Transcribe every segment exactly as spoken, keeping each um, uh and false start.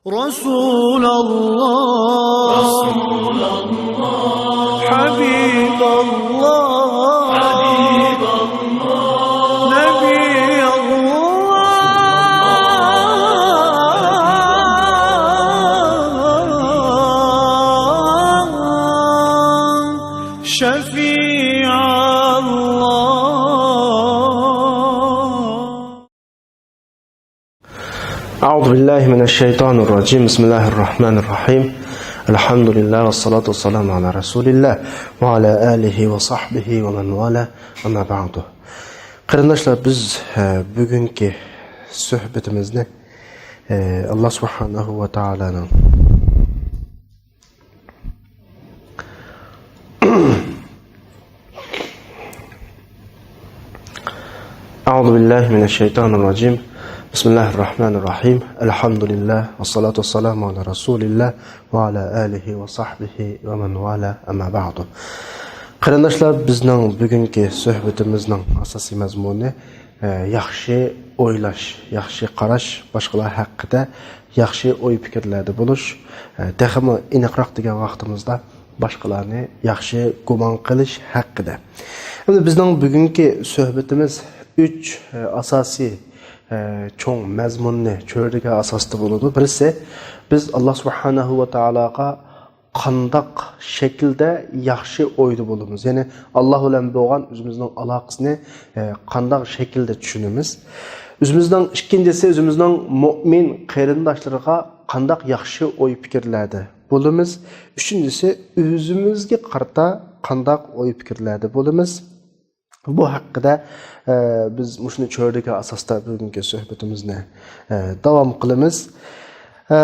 رسول الله، حبيب الله، نبي الله، شفيع الله. أعوذ بالله من الشيطان الرجيم. بسم الله الرحمن الرحيم. الحمد لله والصلاة والسلام على رسول الله وعلى آله وصحبه ومن والاه. أما بعد. قېرىنداشلار، بىز، ئە، بۈگۈنكى سۆھبىتىمىزنى، ئە، ئاللا سۇبھانەھۇ ۋە تائالانىڭ أعوذ بالله من الشيطان الرجيم. بسم الله الرحمن الرحيم. الحمد لله والصلاة والسلام على رسول الله وعلى آله وصحبه ومن والاه. أما بعد. قېرىنداشلار، بىزنىڭ بۈگۈنكى سۆھبىتىمىزنىڭ ئاساسىي مەزمۇنى، ئە، ياخشى ئويلاش، ياخشى قاراش، باشقىلار ھەققىدە ياخشى ئوي پىكىرلەردە بولۇش، ئە، تېخىمۇ ئېنىقراق دېگەن ۋاقتىمىزدا باشقىلارنى ياخشى گۇمان قىلىش ھەققىدە. ئەمدى بىزنىڭ بۈگۈنكى سۆھبىتىمىز ئۈچ، ئە، ئاساسىي، ئە، چوڭ مەزمۇننى چۆرىدىگەن ئاساستا بولىدۇ. بىرسى، بىز ئاللا سۇبھانەھۇ ۋە تائالاغا قانداق شەكىلدە ياخشى ئويدا بولىمىز؟ يەنى ئاللا بىلەن بولغان ئۆزىمىزنىڭ ئالاقىسىنى، ئە، قانداق شەكىلدە چۈشىنىمىز؟ ئۆزىمىزنىڭ، ئىككىنچىسى، ئۆزىمىزنىڭ مۆمىن قېرىنداشلىرىغا قانداق ياخشى ئوي پىكىرلەردە بولىمىز؟ ئۈچىنچىسى، ئۆزىمىزگە قارىتا قانداق ئوي پىكىرلەردە بولىمىز؟ بۇ ھەققىدە، ئە، بىز مۇشۇنى چۆرىدىگەن ئاساستا بۈگۈنكى سۆھبىتىمىزنى، ئە، داۋام قىلىمىز. ئە،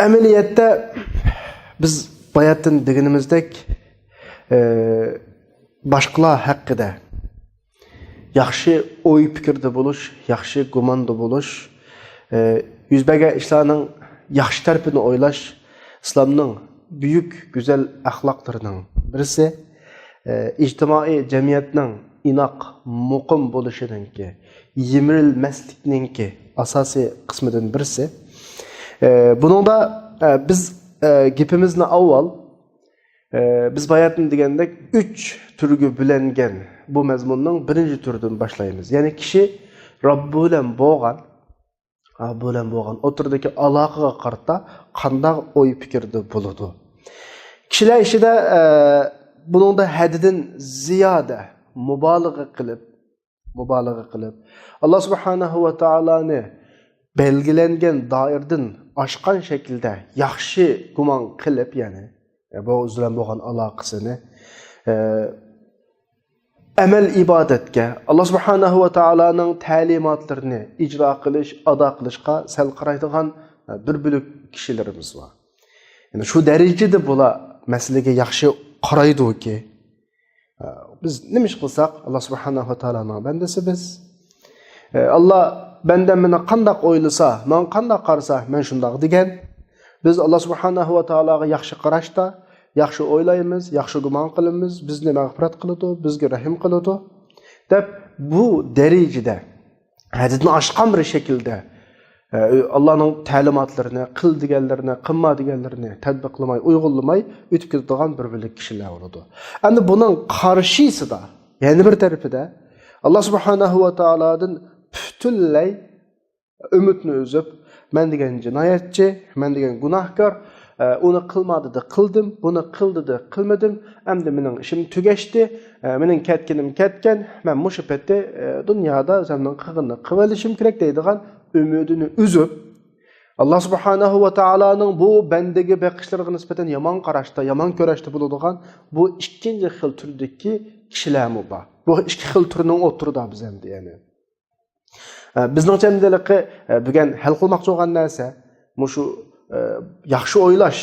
ئەمەلىيەتتە بىز باياتىن دېگىنىمىزدەك، ئە، باشقىلار ھەققىدە ياخشى ئوي پىكىردە بولۇش، ياخشى گۇماندا بولۇش، ئە، يۈز بەرگەن ئىشلارنىڭ ياخشى تەرىپىنى ئويلاش ئىسلامنىڭ بۈيۈك گۈزەل ئەخلاقلىرىنىڭ بىرسى. ئە، ئىجتىمائىي جەمئىيەتنىڭ ئىناق، مۇقىم بولۇشىنىڭكى، يىمىرىلمەسلىكنىڭكى ئاساسىي قىسمىدىن بىرسى. ئە، بۇنىڭدا، ئە، بىز، ئە، گېپىمىزنى ئاۋۋال، ئە، بىز باياتىن دېگەندەك ئۈچ تۈرگە بۆلۈنگەن بۇ مەزمۇننىڭ بىرىنچى تۈرىدىن باشلايمىز. يەنى كىشى رەببى بىلەن بولغان، رەببى بىلەن بولغان ئوتتۇرىدىكى ئالاقىگە قارىتا قانداق ئوي پىكىردە بولىدۇ؟ كىشىلەر ئىچىدە، ئە، بۇنىڭدا ھەددىدىن زىيادە مۇبالىغە قىلىپ، مۇبالىغە قىلىپ، ئاللا سۇبھانەھۇ ۋە تائالانى بەلگىلەنگەن دائىرىدىن ئاشقان شەكىلدە ياخشى گۇمان قىلىپ، يەنى، ئە، بۇ ئۆزى بىلەن بولغان ئالاقىسىنى، ئە، ئەمەل ئىبادەتكە، ئاللا سۇبھانەھۇ ۋە تائالانىڭ تەلىماتلىرىنى ئىجرا قىلىش، ئادا قىلىشقا سەل قارايدىغان، ئە، بىر بۆلەك كىشىلىرىمىز بار. يەنى شۇ دەرىجىدە بۇلار مەسىلىگە ياخشى قارايدۇكى، بىز نېمە ئىش قىلساق، ئاللا سۇبھانەھۇ ۋە تائالانىڭ بەندىسى بىز. ئاللا، بەندەم مېنى قانداق ئويلىسا، ماڭا قانداق قارىسا، مەن شۇنداق دېگەن. بىز ئاللا سۇبھانەھۇ ۋە تائالاغا ياخشى قاراشتا، ياخشى ئويلايمىز، ياخشى گۇمان قىلىمىز، بىزنى مەغپىرەت قىلىدۇ، بىزگە رەھىم قىلىدۇ، دەپ بۇ دەرىجىدە ھەددىدىن ئاشقان بىر شەكىلدە، ئە، ئاللانىڭ تەلىماتلىرىنى، قىل دېگەنلىرىنى، قىلما دېگەنلىرىنى تەتبىقلىماي، ئۇيغۇنلىماي ئۆتۈپ كېتىدىغان بىر بۆلەك كىشىلەر بولىدۇ. ئەمدى بۇنىڭ قارشىسىدا، يەنە بىر تەرىپىدە، ئاللا سۇبھانەھۇ ۋە تائالادىن پۈتۈنلەي ئۈمىدنى ئۈزۈپ، مەن دېگەن جىنايەتچى، مەن دېگەن گۇناھكار، ئە، ئۇنى قىلما دېدى، قىلدىم، بۇنى قىل دېدى، قىلمىدىم، ئەمدى مېنىڭ ئىشىم تۈگەشتى، ئە، مېنىڭ كەتكىنىم كەتكەن، مەن مۇشۇ پېتى، ئە، دۇنيادا ئۆزۈمنىڭ قىلغىنىنى قىلىۋېلىشىم كېرەك دەيدىغان ئۈمىدىنى ئۈزۈپ، ئاللا سۇبھانەھۇ ۋە تائالانىڭ بۇ بەندىگە بېقىشلىرىغا نىسبەتەن يامان قاراشتا، يامان كۆرەشتە بولىدىغان بۇ ئىككىنچى خىل تۈردىكى كىشىلەرمۇ بار. بۇ ئىككى خىل تۈرنىڭ ئوتتۇرىدا بىز ئەمدى، يەنى. ئە، بىزنىڭچە ئەمدى ھېلىقى، ئە، بۈگۈن ھەل قىلماقچى بولغان نەرسە، مۇشۇ، ئە، ياخشى ئويلاش،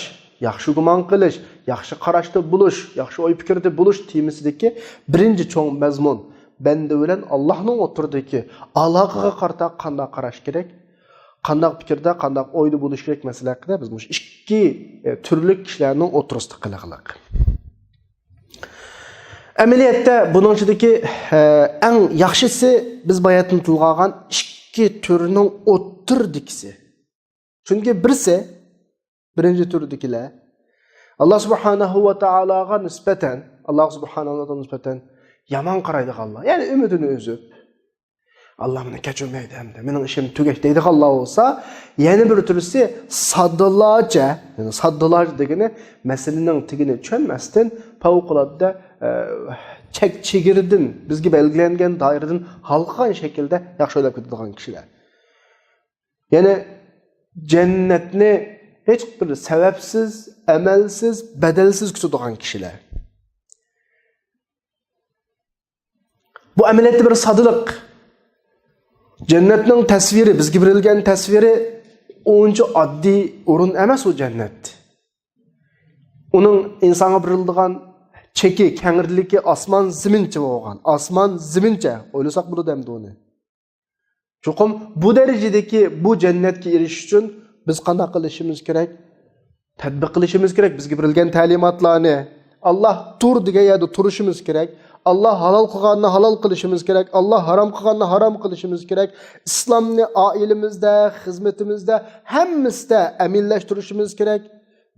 ياخشى گۇمان قىلىش، ياخشى قاراشتا بولۇش، ياخشى ئوي پىكىردە بولۇش تېمىسىدىكى بىرىنچى چوڭ مەزمۇن، بەندە بىلەن ئاللانىڭ ئوتتۇرىدىكى ئالاقىگە قارىتا قانداق قاراش كېرەك، قانداق پىكىردە، قانداق ئويدا بولۇش كېرەك مەسىلە ھەققىدە بىز مۇشۇ ئىككى، ئە، تۈرلۈك كىشىلەرنىڭ ئوتتۇرىسىدا قىلىغلىق. ئەمەلىيەتتە بۇنىڭ ئىچىدىكى، ئە، ئەڭ ياخشىسى بىز باياتىن تىلغا ئالغان ئىككى تۈرنىڭ ئوتتۇرىدىكىسى. چۈنكى بىرسى، بىرىنچى تۈردىكىلەر، ئاللا سۇبھانەھۇ ۋە تائالاغا نىسبەتەن، ئاللا سۇبھانەھۇ ۋە تائالاغا نىسبەتەن يامان قارايدىغانلار، يەنى ئۈمىدىنى ئۈزۈپ، ئاللا مېنى كەچۈرمەيدۇ ئەمدى، مېنىڭ ئىشىم تۈگەش دەيدىغانلار بولسا، يەنە بىر تۈرسى ساددىلارچە، يەنى ساددىلارچە دېگىنى مەسىلىنىڭ تېگىنى چۈشەنمەستىن، پەۋقۇلئاددە، ئە، چەك چېگرىدىن، بىزگە بەلگىلەنگەن دائىرىدىن ھالقىغان شەكىلدە ياخشى ئويلاپ كېتىدىغان كىشىلەر. يەنى جەننەتنى ھېچ بىر سەۋەبسىز، ئەمەلسىز، بەدەلسىز كۈتىدىغان كىشىلەر. بۇ ئەمەلىيەتتە بىر سادىلىق. جەننەتنىڭ تەسۋىرى، بىزگە بېرىلگەن تەسۋىرى ئۇنچە ئاددىي ئورۇن ئەمەس ئۇ جەننەت. ئۇنىڭ ئىنسانغا بېرىلىدىغان چېكى، كەڭرىلىكى ئاسمان زېمىنچە بولغان. ئاسمان زېمىنچە ئويلىساق بولىدۇ ئەمدى ئۇنى. چوقۇم بۇ دەرىجىدىكى بۇ جەننەتكە ئېرىشىش ئۈچۈن بىز قانداق قىلىشىمىز كېرەك؟ تەتبىق قىلىشىمىز كېرەك بىزگە بېرىلگەن تەلىماتلارنى. ئاللا تۇر دېگەن يەردە تۇرۇشىمىز كېرەك. ئاللا ھالال قىلغاننى ھالال قىلىشىمىز كېرەك. ئاللا ھارام قىلغاننى ھارام قىلىشىمىز كېرەك. ئىسلامنى ئائىلىمىزدە، خىزمىتىمىزدە، ھەممىسىدە ئەمەلىيلەشتۈرۈشىمىز كېرەك.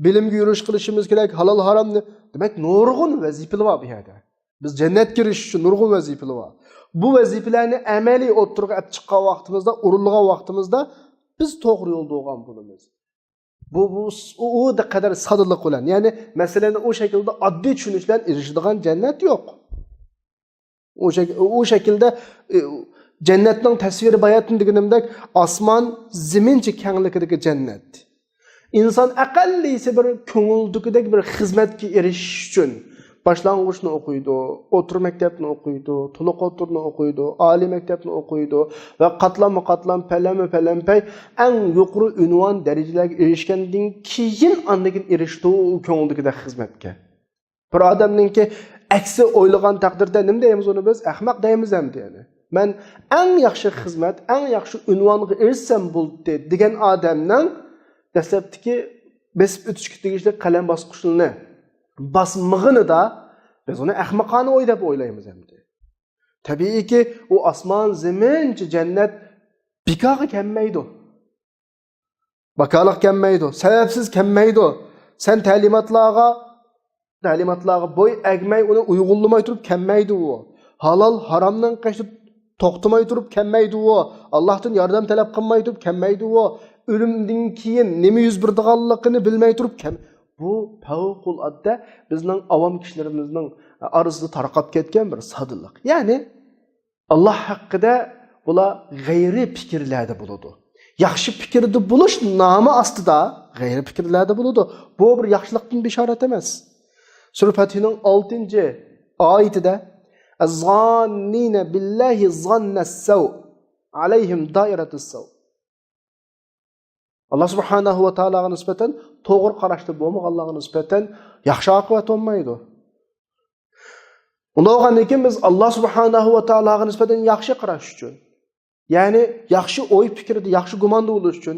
بىلىمگە يۈرۈش قىلىشىمىز كېرەك. ھالال ھارامنى، دېمەك، نۇرغۇن ۋەزىپىلەر بار بۇ يەردە. بىز جەننەتكە ئېرىشىش ئۈچۈن نۇرغۇن ۋەزىپىلەر بار. بۇ ۋەزىپىلەرنى ئەمەلىي ئوتتۇرىغا ئەپ چىققان ۋاقتىمىزدا، ئورۇنلىغان ۋاقتىمىزدا بىز توغرا يولدا بولغان بولىمىز. بۇ، بۇ، ئۇ، ئۇ قەدەر سادىلىق بىلەن، يەنى مەسىلىنى ئۇ شەكىلدە ئاددىي چۈشىنىش بىلەن ئېرىشىدىغان جەننەت يوق. ئۇ شەك-، ئۇ شەكىلدە، ئى، جەننەتنىڭ تەسۋىرى باياتىن دېگىنىمدەك، ئاسمان زېمىنچە كەڭلىكىدىكى جەننەت. ئىنسان ئەقەللىيسى بىر كۆڭۈلدىكىدەك بىر خىزمەتكە ئېرىشىش ئۈچۈن باشلانغۇچنى ئوقۇيدۇ، ئوتتۇرا مەكتەپنى ئوقۇيدۇ، تولۇق ئوتتۇرىنى ئوقۇيدۇ، ئالىي مەكتەپنى ئوقۇيدۇ ۋە قاتلاممۇ قاتلام، پەلەممۇ پەلەمپەي ئەڭ يۇقىرى ئۇنۋان دەرىجىلەرگە ئېرىشكەندىن كېيىن، ئاندىن كېيىن ئېرىشىدۇ ئۇ كۆڭلىدىكىدەك خىزمەتكە. بىر ئادەمنىڭكى ئەكسى ئويلىغان تەقدىردە نېمە دەيمىز ئۇنى بىز؟ ئەخمەق دەيمىز ئەمدى يەنى. مەن ئەڭ ياخشى خىزمەت، ئەڭ ياخشى ئۇنۋانغا ئېرىشسەم بولدى دېگەن ئادەمنىڭ دەسلەپتىكى بېسىپ ئۆتۈشكە تېگىشلىك قەلەم باسقۇچلىرىنى باسمىغىنىدا بىز ئۇنى ئەخمىقانە ئوي دەپ ئويلايمىز ئەمدى. تەبىئىيكى، ئۇ ئاسمان زېمىنچە جەننەت بىكارغا كەلمەيدۇ. ۋاكالىق كەلمەيدۇ، سەۋەبسىز كەلمەيدۇ. سەن تەلىماتلارغا، تەلىماتلارغا بوي ئەگمەي، ئۇنى ئۇيغۇنلىماي تۇرۇپ كەلمەيدۇ ئۇ. ھالال، ھارامنىڭ قېشىدا توختىماي تۇرۇپ كەلمەيدۇ ئۇ. ئاللاھتىن ياردەم تەلەپ قىلماي تۇرۇپ كەلمەيدۇ ئۇ. ئۆلۈمدىن كېيىن نېمە يۈز بېرىدىغانلىقىنى بىلمەي تۇرۇپ كەل-، بۇ پەۋقۇلئاددە بىزنىڭ ئاۋام كىشىلىرىمىزنىڭ ئارىسىدا تارقاپ كەتكەن بىر سادىلىق. يەنى، ئاللا ھەققىدە بۇلار غەيرىي پىكىرلەردە بولىدۇ. ياخشى پىكىردە بولۇش نامى ئاستىدا غەيرىي پىكىرلەردە بولىدۇ. بۇ بىر ياخشىلىقتىن بېشارەت ئەمەس. سۈرە پەتھنىڭ ئالتىنچى ئايىتىدە، «الظانين بالله ظن السوء عليهم دائرة السوء.» ئاللا سۇبھانەھۇ ۋە تائالاغا نىسبەتەن توغرا قاراشتا بولمىغانلارغا نىسبەتەن ياخشى ئاقىۋەت بولمايدۇ. ئۇنداق بولغاندىن كېيىن بىز ئاللا سۇبھانەھۇ ۋە تائالاغا نىسبەتەن ياخشى قاراش ئۈچۈن، يەنى ياخشى ئوي پىكىردە، ياخشى گۇماندا بولۇش ئۈچۈن،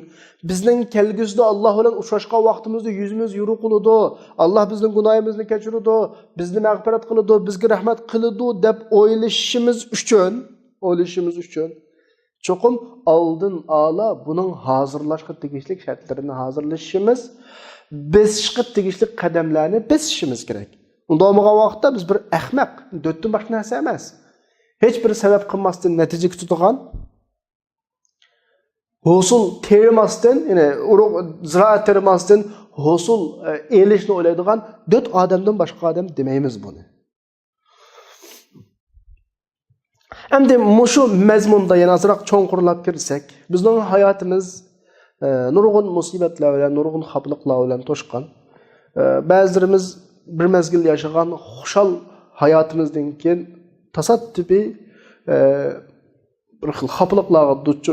بىزنىڭ كەلگۈسىدە ئاللا بىلەن ئۇچراشقان ۋاقتىمىزدا يۈزىمىز يورۇق بولىدۇ، ئاللا بىزنىڭ گۇناھىمىزنى كەچۈرىدۇ، بىزنى مەغپىرەت قىلىدۇ، بىزگە رەھمەت قىلىدۇ دەپ ئويلىشىشىمىز ئۈچۈن، ئويلىشىمىز ئۈچۈن، چوقۇم ئالدىن ئالا بۇنىڭ ھازىرلاشقا تېگىشلىك شەرتلىرىنى ھازىرلىشىمىز، بېسىشقا تېگىشلىك قەدەملەرنى بېسىشىمىز كېرەك. ئۇنداق بولمىغان ۋاقىتتا بىز بىر ئەخمەق، دۆتتىن باشقا نەرسە ئەمەس. ھېچ بىر سەۋەب قىلماستىن نەتىجە كۈتىدىغان، ھوسۇل تېرىماستىن، يەنى ئۇرۇق، زىرائەت تېرىماستىن ھوسۇل، ئە، ئېلىشنى ئويلايدىغان دۆت ئادەمدىن باشقا ئادەم دېمەيمىز بۇنى. ئەمدى مۇشۇ مەزمۇندا يەنە ئازراق چوڭقۇرلاپ كىرسەك، بىزنىڭ ھاياتىمىز، ئە، نۇرغۇن مۇسىبەتلەر بىلەن، نۇرغۇن خاپىلىقلار بىلەن توشقان. ئە، بەزىلىرىمىز بىر مەزگىل ياشىغان خۇشال ھاياتىمىزدىن كېيىن تاسادىپىي، ئە، بىر خىل خاپىلىقلارغا دۇچ،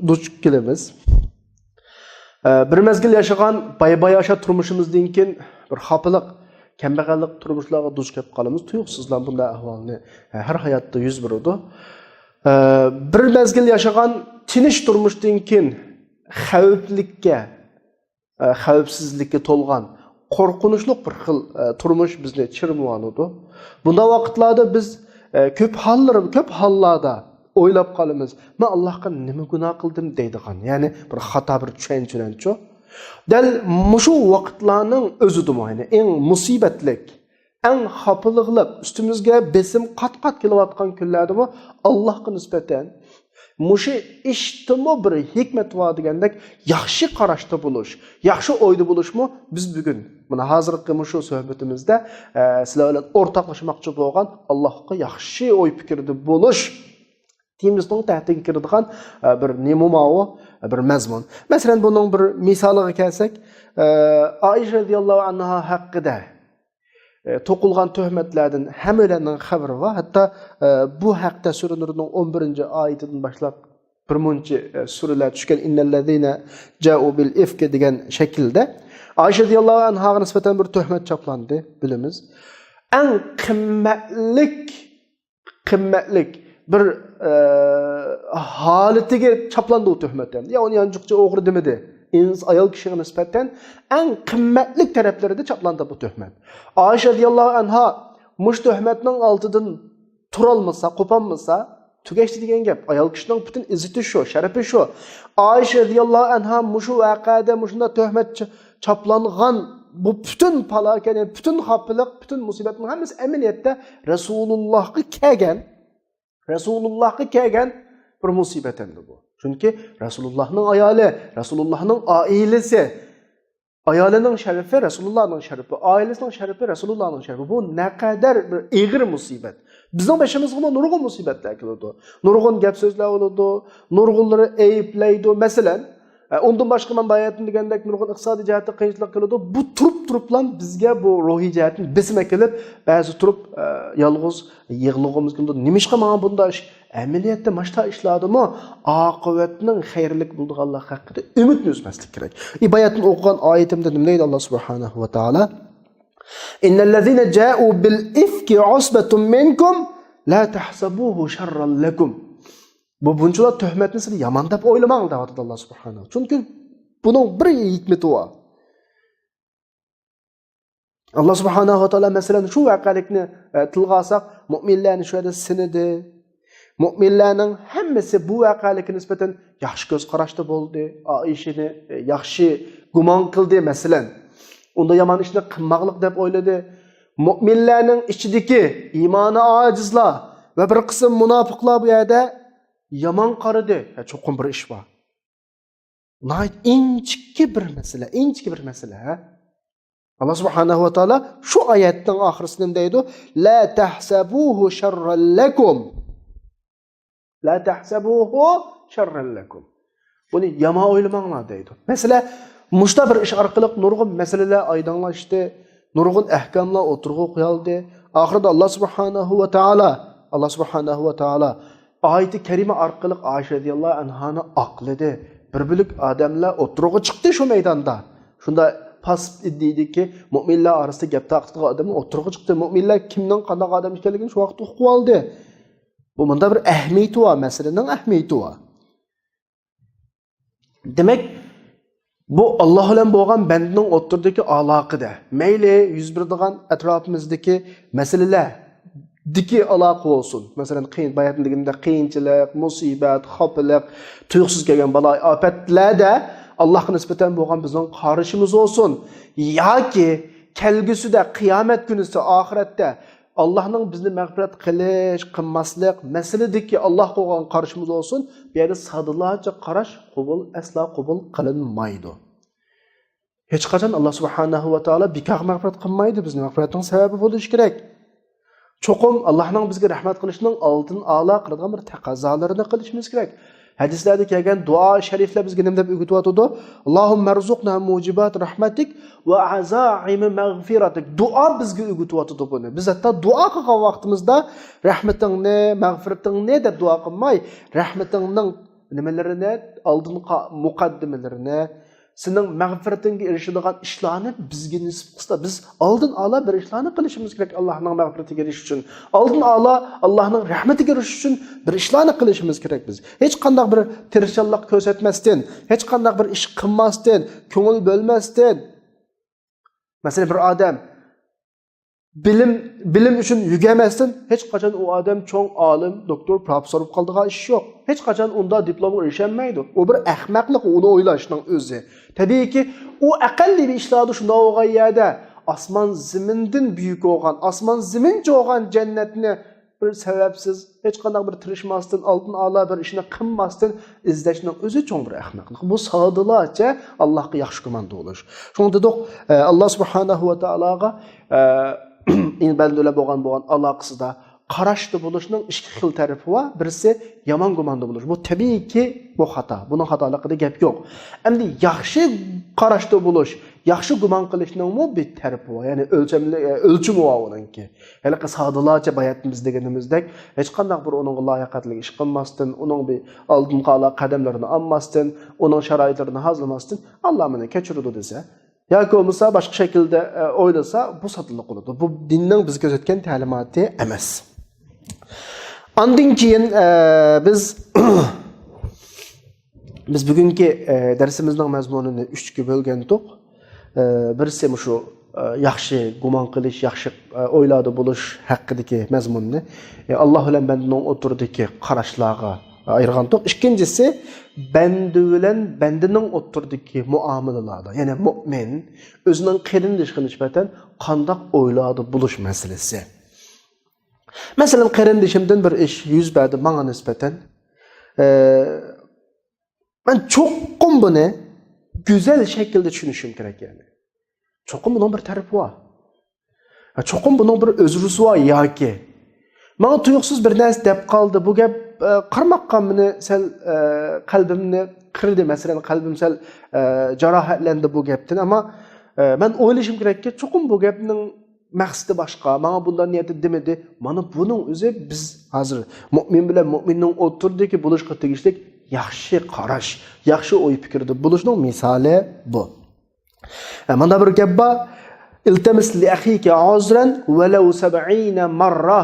دۇچ كېلىمىز. ئە، بىر مەزگىل ياشىغان باي-باياشات تۇرمۇشىمىزدىن كېيىن بىر خاپىلىق، كەمبەغەللىك تۇرمۇشلارغا دۇچ كېلىپ قالىمىز. تۇيۇقسىزلا بۇنداق ئەھۋالنى، ئە، ھەر ھاياتتا يۈز بېرىدۇ. ئە، بىر مەزگىل ياشىغان تىنچ تۇرمۇشتىن كېيىن خەۋپلىككە، ئە، خەۋپسىزلىككە تولغان قورقۇنچلۇق بىر خىل، ئە، تۇرمۇش بىزنى چىرمىۋالىدۇ. بۇنداق ۋاقىتلاردا بىز، ئە، كۆپ ھاللىرى، كۆپ ھاللاردا ئويلاپ قالىمىز، «مەن ئاللاھقا نېمە گۇناھ قىلدىم؟» دەيدىغان، يەنى بىر خاتا بىر چۈشەنچىلەرچۇ. دەل مۇشۇ ۋاقىتلارنىڭ ئۆزىدىمۇ، يەنى ئەڭ مۇسىبەتلىك، ئەڭ خاپىلىقلىق، ئۈستىمىزگە بېسىم قات-قات كېلىۋاتقان كۈنلەردىمۇ ئاللاھقا نىسبەتەن مۇشۇ ئىشتىمۇ بىر ھېكمەت بار دېگەندەك ياخشى قاراشتا بولۇش، ياخشى ئويدا بولۇشمۇ بىز بۈگۈن، مانا ھازىرقى مۇشۇ سۆھبىتىمىزدە، ئە، سىلەر بىلەن ئورتاقلاشماقچى بولغان ئاللاھقا ياخشى ئوي پىكىردە بولۇش تېمىسىنىڭ تەھتىگە كىرىدىغان، ئە، بىر نېمە ماۋۇ، بىر مەزمۇن. مەسىلەن، بۇنىڭ بىر مىسالىغا كەلسەك، ئە، ئائىشە رەزىياللاھۇ ئەنھا ھەققىدە، ئە، توقۇلغان تۆھمەتلەردىن ھەممەيلەننىڭ خەۋىرى بار. ھەتتا، ئە، بۇ ھەقتە سۈرە نۇرنىڭ ئون بىرىنچى ئايىتىدىن باشلاپ بىر مۇنچە، ئە، سۈرىلەر چۈشكەن، «ئىننەللەزىنە جائۇ بىل ئىفكى» دېگەن شەكىلدە. ئائىشە رەزىياللاھۇ ئەنھاغا نىسبەتەن بىر تۆھمەت چاپلاندى، بىلىمىز. ئەڭ قىممەتلىك قىممەتلىك بىر، ئە، ھالىتىگە چاپلاندى ئۇ تۆھمەت ئەمدى. يا ئۇنى يانچۇقچى ئوغرى دېمىدى. ئىنس-، ئايال كىشىگە نىسبەتەن ئەڭ قىممەتلىك تەرەپلىرىدە چاپلاندى بۇ تۆھمەت. ئائىشە رەزىياللاھۇ ئەنھا مۇشۇ تۆھمەتنىڭ ئالدىدىن تۇرالمىسا، قوپالمىسا، تۈگەشتى دېگەن گەپ. ئايال كىشىنىڭ پۈتۈن ئىززىتى شۇ، شەرىپى شۇ. ئائىشە رەزىياللاھۇ ئەنھا مۇشۇ ۋەقەدە مۇشۇنداق تۆھمەت چاپلانغان بۇ پۈتۈن پالاكەت، پۈتۈن خاپىلىق، پۈتۈن مۇسىبەتنىڭ ھەممىسى ئەمەلىيەتتە رەسۇلۇللاھقا كەلگەن، رەسۇلۇللاھقا كەلگەن بىر مۇسىبەت ئەمدى بۇ. چۈنكى رەسۇلۇللاھنىڭ ئايالى، رەسۇلۇللاھنىڭ ئائىلىسى، ئايالىنىڭ شەرىپى رەسۇلۇللاھنىڭ شەرىپى، ئائىلىسىنىڭ شەرىپى رەسۇلۇللاھنىڭ شەرىپى. بۇ نەقەدەر بىر ئېغىر مۇسىبەت. بىزنىڭ بېشىمىزغىمۇ نۇرغۇن مۇسىبەتلەر كېلىدۇ. نۇرغۇن گەپ سۆزلەر بولىدۇ، نۇرغۇنلىرى ئەيىبلەيدۇ. مەسىلەن، ئە، ئۇندىن باشقا مەن باياتىن دېگەندەك نۇرغۇن ئىقتىسادىي جەھەتتە قىيىنچىلىق كېلىدۇ. بۇ تۇرۇپ تۇرۇپلا بىزگە بۇ روھىي جەھەتتىن بېسىم ئەكېلىپ، بەزى تۇرۇپ، ئە، يالغۇز يىغلىغۇمىز كېلىدۇ. نېمىشقا ماڭا بۇنداق ئىش؟ ئەمەلىيەتتە ماشتا ئىشلاردىمۇ ئاقىۋەتنىڭ خەيرلىك بولىدىغانلىقى ھەققىدە ئۈمىدنى ئۈزمەسلىك كېرەك. ئى، باياتىن ئوقۇغان ئايىتىمدە نېمە دەيدۇ ئاللا سۇبھانەھۇ ۋە تائالا؟ «ئىننەللەزىنە جائۇ بىل ئىفكى ئۇسبەتۇم مىنكۇم لا تەھسەبۇھۇ شەررەن لەكۇم.» بۇ بۇنچىلا تۆھمەتنى سىلەر يامان دەپ ئويلىماڭ دەۋاتىدۇ ئاللا سۇبھانەھۇ. چۈنكى بۇنىڭ بىر ھېكمىتى بار. ئاللا سۇبھانەھۇ ۋە تائالا، مەسىلەن، شۇ ۋەقەلىكنى، ئە، تىلغا ئالساق، مۆمىنلەرنى شۇ يەردە سىنىدى. مۆمىنلەرنىڭ ھەممىسى بۇ ۋەقەلىككە نىسبەتەن ياخشى كۆز قاراشتا بولدى. ئائىشىنى، ئە، ياخشى گۇمان قىلدى، مەسىلەن. ئۇنداق يامان ئىشنى قىلماقلىق دەپ ئويلىدى. مۆمىنلەرنىڭ ئىچىدىكى ئىمانى ئاجىزلار ۋە بىر قىسىم مۇناپىقلار بۇ يەردە يامان قارىدى. ھە، چوقۇم بىر ئىش بار. ناھايىتى ئىنچىكە بىر مەسىلە، ئىنچىكە بىر مەسىلە، ھە؟ ئاللا سۇبھانەھۇ ۋە تائالا شۇ ئايەتنىڭ ئاخىرىسىدا نېمە دەيدۇ؟ «لا تەھسەبۇھۇ شەررەن لەكۇم. لا تەھسەبۇھۇ شەررەن لەكۇم.» بۇنى يامان ئويلىماڭلار دەيدۇ. مەسىلە، مۇشتا بىر ئىش ئارقىلىق نۇرغۇن مەسىلىلەر ئايدىڭلاشتى، نۇرغۇن ئەھكاملار ئوتتۇرىغا قويۇلدى. ئاخىرىدا ئاللا سۇبھانەھۇ ۋە تائالا، ئاللا سۇبھانەھۇ ۋە تائالا ئايىتى كەرىمە ئارقىلىق ئائىشە رەزىياللاھۇ ئەنھانى ئاقلىدى. بىر بۆلەك ئادەملەر ئوتتۇرىغا چىقتى شۇ مەيداندا. شۇنداق پاسسىپ ئىدىيىدىكى مۆمىنلەر ئارىسىدا گەپ تارقىتىدىغان ئادەملەر ئوتتۇرىغا چىقتى. مۆمىنلەر كىمنىڭ قانداق ئادەم ئىكەنلىكىنى شۇ ۋاقىتتا ئۇقۇۋالدى. بۇ مۇنداق بىر ئەھمىيىتى بار، مەسىلىنىڭ ئەھمىيىتى بار. دېمەك، بۇ ئاللا بىلەن بولغان بەندىنىڭ ئوتتۇرىدىكى ئالاقىدە، مەيلى يۈز بېرىدىغان ئەتراپىمىزدىكى مەسىلىلەردىكى ئالاقە بولسۇن. مەسىلەن، قىيىن، باياتىن دېگىنىمدە قىيىنچىلىق، مۇسىبەت، خاپىلىق، تۇيۇقسىز كەلگەن بالا ئاپەتلەردە ئاللاغا نىسبەتەن بولغان بىزنىڭ قارىشىمىز بولسۇن. ياكى كەلگۈسىدە، قىيامەت كۈنىسى، ئاخىرەتتە ئاللاھنىڭ بىزنى مەغپىرەت قىلىش، قىلماسلىق مەسىلىدىكى ئاللاھقا بولغان قارىشىمىز بولسۇن، بۇ يەردە سادىلارچە قاراش قوبۇل، ئەسلا قوبۇل قىلىنمايدۇ. ھېچقاچان ئاللا سۇبھانەھۇ ۋە تائالا بىكارغا مەغپىرەت قىلمايدۇ، بىزنىڭ مەغپىرەتنىڭ سەۋەبى بولۇشى كېرەك. چوقۇم ئاللاھنىڭ بىزگە رەھمەت قىلىشىنىڭ ئالدىن ئالا قىلىدىغان بىر تەقەززالىرىنى قىلىشىمىز كېرەك. ھەدىسلەردە كەلگەن دۇئا شەرىفلەر بىزگە نېمە دەپ ئۆگىتىۋاتىدۇ؟ «اللهم ارزقنا موجبات رحمتك وعزائم مغفرتك.» دۇئا بىزگە ئۆگىتىۋاتىدۇ بۇنى. بىز ھەتتا دۇئا قىلغان ۋاقتىمىزدا «رەھمىتىڭنى، مەغپىرىتىڭنى» دەپ دۇئا قىلماي، «رەھمىتىڭنىڭ نېمىلىرىنى، ئالدىنقى مۇقەددىمىلىرىنى، سېنىڭ مەغپىرىتىڭگە ئېرىشىدىغان ئىشلارنى بىزگە نېسىپ قىلسا.» بىز ئالدىن ئالا بىر ئىشلارنى قىلىشىمىز كېرەك ئاللاھنىڭ مەغپىرىتىگە ئېرىشىش ئۈچۈن. ئالدىن ئالا ئاللاھنىڭ رەھمىتىگە ئېرىشىش ئۈچۈن بىر ئىشلارنى قىلىشىمىز كېرەك بىز. ھېچقانداق بىر تىرىشچانلىق كۆرسەتمەستىن، ھېچقانداق بىر ئىش قىلماستىن، كۆڭۈل بۆلمەستىن. مەسىلەن، بىر ئادەم بىلىم، بىلىم ئۈچۈن يۆگەمەستىن، ھېچقاچان ئۇ ئادەم چوڭ ئالىم، دوكتور، پروفېسسور بولۇپ قالىدىغان ئىش يوق. ھېچقاچان ئۇنداق دىپلومغا ئېرىشەلمەيدۇ. ئۇ بىر ئەخمەقلىق ئۇنى ئويلاشنىڭ ئۆزى. تەبىئىيكى، ئۇ ئەقەللىي بىر ئىشلاردا شۇنداق بولغان يەردە ئاسمان زېمىندىن بۈيۈك بولغان، ئاسمان زېمىنچە بولغان جەننەتنى بىر سەۋەبسىز، ھېچقانداق بىر تىرىشماستىن، ئالدىن ئالا بىر ئىشنى قىلماستىن ئىزدەشنىڭ ئۆزى چوڭ بىر ئەخمەقلىق. بۇ سادىلارچە ئاللاھقا ياخشى گۇماندا بولۇش. شۇڭا دېدۇق، ئە، ئاللا سۇبھانەھۇ ۋە تائالاغا، ئە، بەندە بىلەن بولغان، بولغان ئالاقىسىدا قاراشتا بولۇشنىڭ ئىككى خىل تەرىپى بار. بىرسى يامان گۇماندا بولۇش. بۇ تەبىئىيكى، بۇ خاتا. بۇنىڭ خاتالىقىدا گەپ يوق. ئەمدى ياخشى قاراشتا بولۇش، ياخشى گۇمان قىلىشنىڭمۇ بىر تەرىپى بار. يەنى ئۆلچەملىك، ئۆلچىمى بار ئۇنىڭكى. ھېلىقى سادىلارچە باياتىن بىز دېگىنىمىزدەك، ھېچقانداق بىر ئۇنىڭغا لايىقەتلىك ئىش قىلماستىن، ئۇنىڭ بىر ئالدىنقى ئالا قەدەملىرىنى ئالماستىن، ئۇنىڭ شارائىتلىرىنى ھازىرلىماستىن، ئاللا مېنى كەچۈرىدۇ دېسە، ياكى بولمىسا باشقا شەكىلدە، ئە، ئويلىسا، بۇ سادىلىق بولىدۇ. بۇ دىننىڭ بىزگە كۆرسەتكەن تەلىماتى ئەمەس. ئاندىن كېيىن، ئە، بىز، بىز بۈگۈنكى، ئە، دەرسىمىزنىڭ مەزمۇنىنى ئۈچكە بۆلگەنتۇق. ئە، بىرسى مۇشۇ، ئە، ياخشى گۇمان قىلىش، ياخشى، ئە، ئويلاردا بولۇش ھەققىدىكى مەزمۇننى، ئە، ئاللا بىلەن بەندىنىڭ ئوتتۇرىدىكى قاراشلارغا ئايرىغانتۇق. ئىككىنچىسى، بەندە بىلەن بەندىنىڭ ئوتتۇرىدىكى مۇئامىلىلاردا، يەنى مۇئمىن ئۆزىنىڭ قېرىندىشىغا نىسبەتەن قانداق ئويلاردا بولۇش مەسىلىسى. مەسىلەن، قېرىندىشىمدىن بىر ئىش يۈز بەردى ماڭا نىسبەتەن. ئە، مەن چوقۇم بۇنى گۈزەل شەكىلدە چۈشىنىشىم كېرەك، يەنى. چوقۇم بۇنىڭ بىر تەرىپى بار. ھە، چوقۇم بۇنىڭ بىر ئۆزرىسى بار ياكى. ماڭا تۇيۇقسىز بىر نەرسە دەپ قالدى. بۇ گەپ، ئە، قارىماققا مېنى سەل، ئە، قەلبىمنى قىردى. مەسىلەن، قەلبىم سەل، ئە، جاراھەتلەندى بۇ گەپتىن. ئەمما، ئە، مەن ئويلىشىم كېرەككى، چوقۇم بۇ گەپنىڭ مەقسىتى باشقا، ماڭا بۇنداق نىيەتتە دېمىدى. مانا بۇنىڭ ئۆزى بىز ھازىر مۇئمىن بىلەن مۇئمىننىڭ ئوتتۇرىدىكى بولۇشقا تېگىشلىك ياخشى قاراش، ياخشى ئوي پىكىردە بولۇشنىڭ مىسالى بۇ. ھە، مۇنداق بىر گەپ بار. ئىلتەمىس لىئەخىكە ئۇزرەن ۋەلەۋ سەبئىنە مەررە.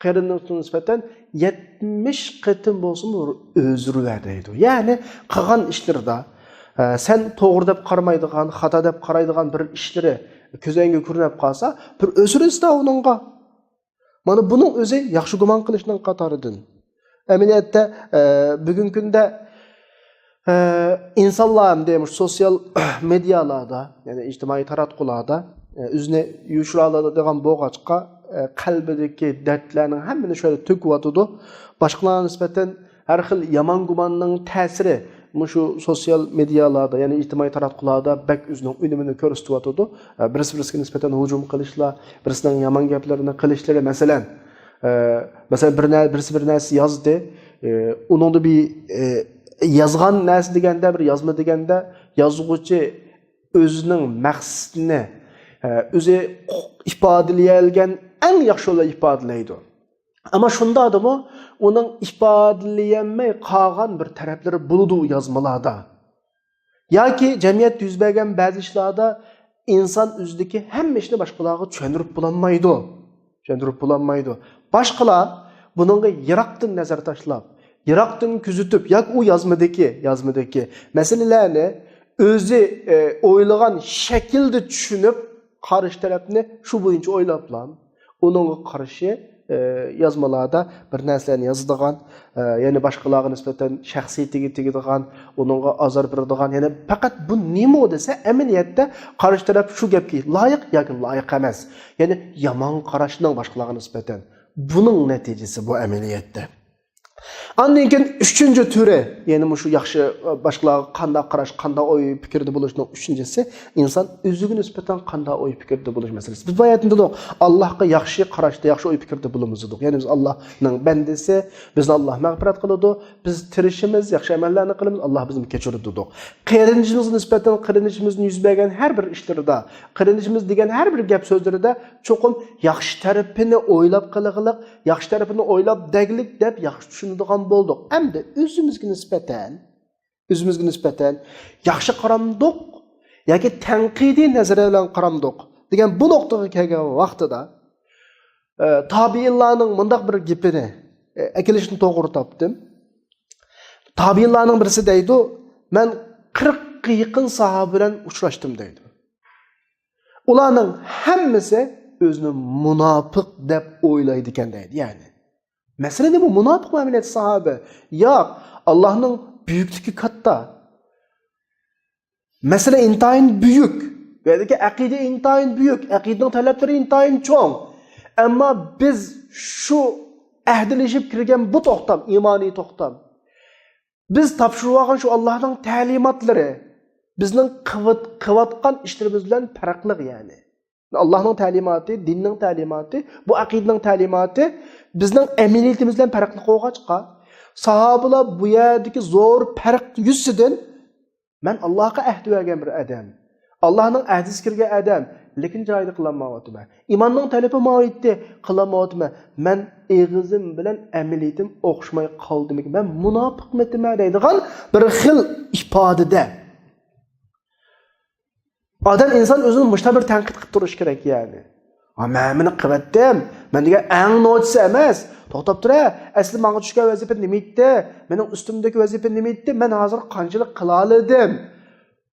قېرىندىشىڭغا نىسبەتەن يەتمىش قېتىم بولسىمۇ ئۆزرە بەر دەيدۇ. يەنى قىلغان ئىشلىرىدا، ئە، سەن توغرا دەپ قارىمايدىغان، خاتا دەپ قارايدىغان بىر ئىشلىرى كۆزۈڭگە كۆرۈنۈپ قالسا، بىر ئۆزرە ئىستا ئۇنىڭغا. مانا بۇنىڭ ئۆزى ياخشى گۇمان قىلىشنىڭ قاتارىدىن. ئەمەلىيەتتە، ئە، بۈگۈنكى كۈندە، ئە، ئىنسانلار ئەمدى مۇشۇ سوتسىيال مېدىيالاردا، يەنى ئىجتىمائىي تاراتقۇلاردا، ئە، ئۆزىنى يوشۇرالايدىغان بولغاچقا، ئە، قەلبىدىكى دەردلەرنىڭ ھەممىنى شۇ يەردە تۆكۈۋاتىدۇ. باشقىلارغا نىسبەتەن ھەر خىل يامان گۇماننىڭ تەسىرى مۇشۇ سوتسىيال مېدىيالاردا، يەنى ئىجتىمائىي تاراتقۇلاردا بەك ئۆزىنىڭ ئۈنۈمىنى كۆرسىتىۋاتىدۇ. ئە، بىرسى بىرسىگە نىسبەتەن ھۇجۇم قىلىشلار، بىرسىنىڭ يامان گەپلىرىنى قىلىشلىرى، مەسىلەن، ئە، مەسىلەن، بىر نە-، بىرسى بىر نەرسە يازدى. ئە، ئۇنىڭدا بىر، ئە، يازغان نەرسە دېگەندە، بىر يازما دېگەندە، يازغۇچى ئۆزىنىڭ مەقسىتىنى، ئە، ئۆزى ئىپادىلىيەلىگەن ئەڭ ياخشى يولدا ئىپادىلەيدۇ. ئەمما شۇنداقتىمۇ ئۇنىڭ ئىپادىلىيەلمەي قالغان بىر تەرەپلىرى بولىدۇ ئۇ يازمىلاردا. ياكى جەمئىيەتتە يۈز بەرگەن بەزى ئىشلاردا ئىنسان ئۆزىدىكى ھەممە ئىشنى باشقىلارغا چۈشەندۈرۈپ بولالمايدۇ. چۈشەندۈرۈپ بولالمايدۇ. باشقىلار بۇنىڭغا يىراقتىن نەزەر تاشلاپ، يىراقتىن كۆزىتىپ، ياكى ئۇ يازمىدىكى، يازمىدىكى مەسىلىلەرنى ئۆزى، ئە، ئويلىغان شەكىلدە چۈشىنىپ، قارشى تەرەپنى شۇ بويىچە ئويلاپلا، ئۇنىڭغا قارشى، ئە، يازمىلاردا بىر نەرسىلەرنى يازىدىغان، ئە، يەنى باشقىلارغا نىسبەتەن شەخسىيىتىگە تېگىدىغان، ئۇنىڭغا ئازار بېرىدىغان، يەنى پەقەت بۇ نېمە دېسە، ئەمەلىيەتتە قارشى تەرەپ شۇ گەپكە لايىق ياكى لايىق ئەمەس. يەنى يامان قاراشنىڭ باشقىلارغا نىسبەتەن. بۇنىڭ نەتىجىسى بۇ ئەمەلىيەتتە. ئاندىن كېيىن ئۈچىنچى تۈرى، يەنى مۇشۇ ياخشى، باشقىلارغا قانداق قاراش، قانداق ئوي پىكىردە بولۇشنىڭ ئۈچىنچىسى، ئىنسان ئۆزىگە نىسبەتەن قانداق ئوي پىكىردە بولۇش مەسىلىسى. بىز باياتىن دېدۇق، ئاللاھقا ياخشى قاراشتا، ياخشى ئوي پىكىردە بولىمىز دېدۇق. يەنى بىز ئاللاھنىڭ بەندىسى، بىزنى ئاللاھ مەغپىرەت قىلىدۇ، بىز تىرىشىمىز، ياخشى ئەمەللەرنى قىلىمىز، ئاللاھ بىزنى كەچۈرىدۇ دېدۇق. قېرىندىشىمىزغا نىسبەتەن، قېرىندىشىمىزدىن يۈز بەرگەن ھەر بىر ئىشلىرىدا، قېرىندىشىمىز دېگەن ھەر بىر گەپ سۆزلىرىدە چوقۇم ياخشى تەرىپىنى ئويلاپ قىلغىلىق، ياخشى تەرىپىنى ئويلاپ دەگلىك دەپ ياخشى چۈشىنىدىغان بولدۇق. ئەمدى ئۆزىمىزگە نىسبەتەن، ئۆزىمىزگە نىسبەتەن ياخشى قارامدۇق ياكى تەنقىدىي نەزەر بىلەن قارامدۇق دېگەن بۇ نۇقتىغا كەلگەن ۋاقتىدا، ئە، تابىئىنلارنىڭ مۇنداق بىر گېپىنى، ئە، ئەكېلىشنى توغرا تاپتىم. تابىئىنلارنىڭ بىرسى دەيدۇ، مەن قىرىققا يېقىن ساھابە بىلەن ئۇچراشتىم دەيدۇ. ئۇلارنىڭ ھەممىسى ئۆزىنى مۇناپىق دەپ ئويلايدىكەن دەيدۇ. يەنى، مەسىلە نېمە؟ مۇناپىقمۇ ئەمەلىيەتتە ساھابە؟ ياق، ئاللاھنىڭ بۈيۈكلۈكى كاتتا. مەسىلە ئىنتايىن بۈيۈك. بۇ يەردىكى ئەقىدە ئىنتايىن بۈيۈك. ئەقىدىنىڭ تەلەپلىرى ئىنتايىن چوڭ. ئەمما بىز شۇ ئەھدىلىشىپ كىرگەن بۇ توختام، ئىمانىي توختام، بىز تاپشۇرۇۋالغان شۇ ئاللاھنىڭ تەلىماتلىرى بىزنىڭ قىلىۋات-، قىلىۋاتقان ئىشلىرىمىز بىلەن پەرقلىق، يەنى. ئاللاھنىڭ تەلىماتى، دىننىڭ تەلىماتى، بۇ ئەقىدىنىڭ تەلىماتى بىزنىڭ ئەمەلىيىتىمىز بىلەن پەرقلىق بولغاچقا، ساھابىلار بۇ يەردىكى زور پەرق يۈزىسىدىن، مەن ئاللاھقا ئەھدى بەرگەن بىر ئادەم، ئاللاھنىڭ ئەھدىسى كىرگەن ئادەم، لېكىن جايىدا قىلالمايۋاتىمەن. ئىماننىڭ تەلىپى ماۋۇ ئىدى، قىلالمايۋاتىمەن. مەن ئېغىزىم بىلەن ئەمەلىيىتىم ئوخشىماي قالدىمىكىن، مەن مۇناپىقمىتىمەن دەيدىغان بىر خىل ئىپادىدە. ئادەم، ئىنسان ئۆزىنى مۇشۇنداق بىر تەنقىد قىلىپ تۇرۇشى كېرەك، يەنى. ھا، مەن مېنى قىلىۋەتتىم. مەن دېگەن ئەڭ نوچىسى ئەمەس. توختاپ تۇرە. ئەسلى ماڭا چۈشكەن ۋەزىپە نېمە ئىدى؟ مېنىڭ ئۈستۈمدىكى ۋەزىپە نېمە ئىدى؟ مەن ھازىر قانچىلىك قىلالىدىم؟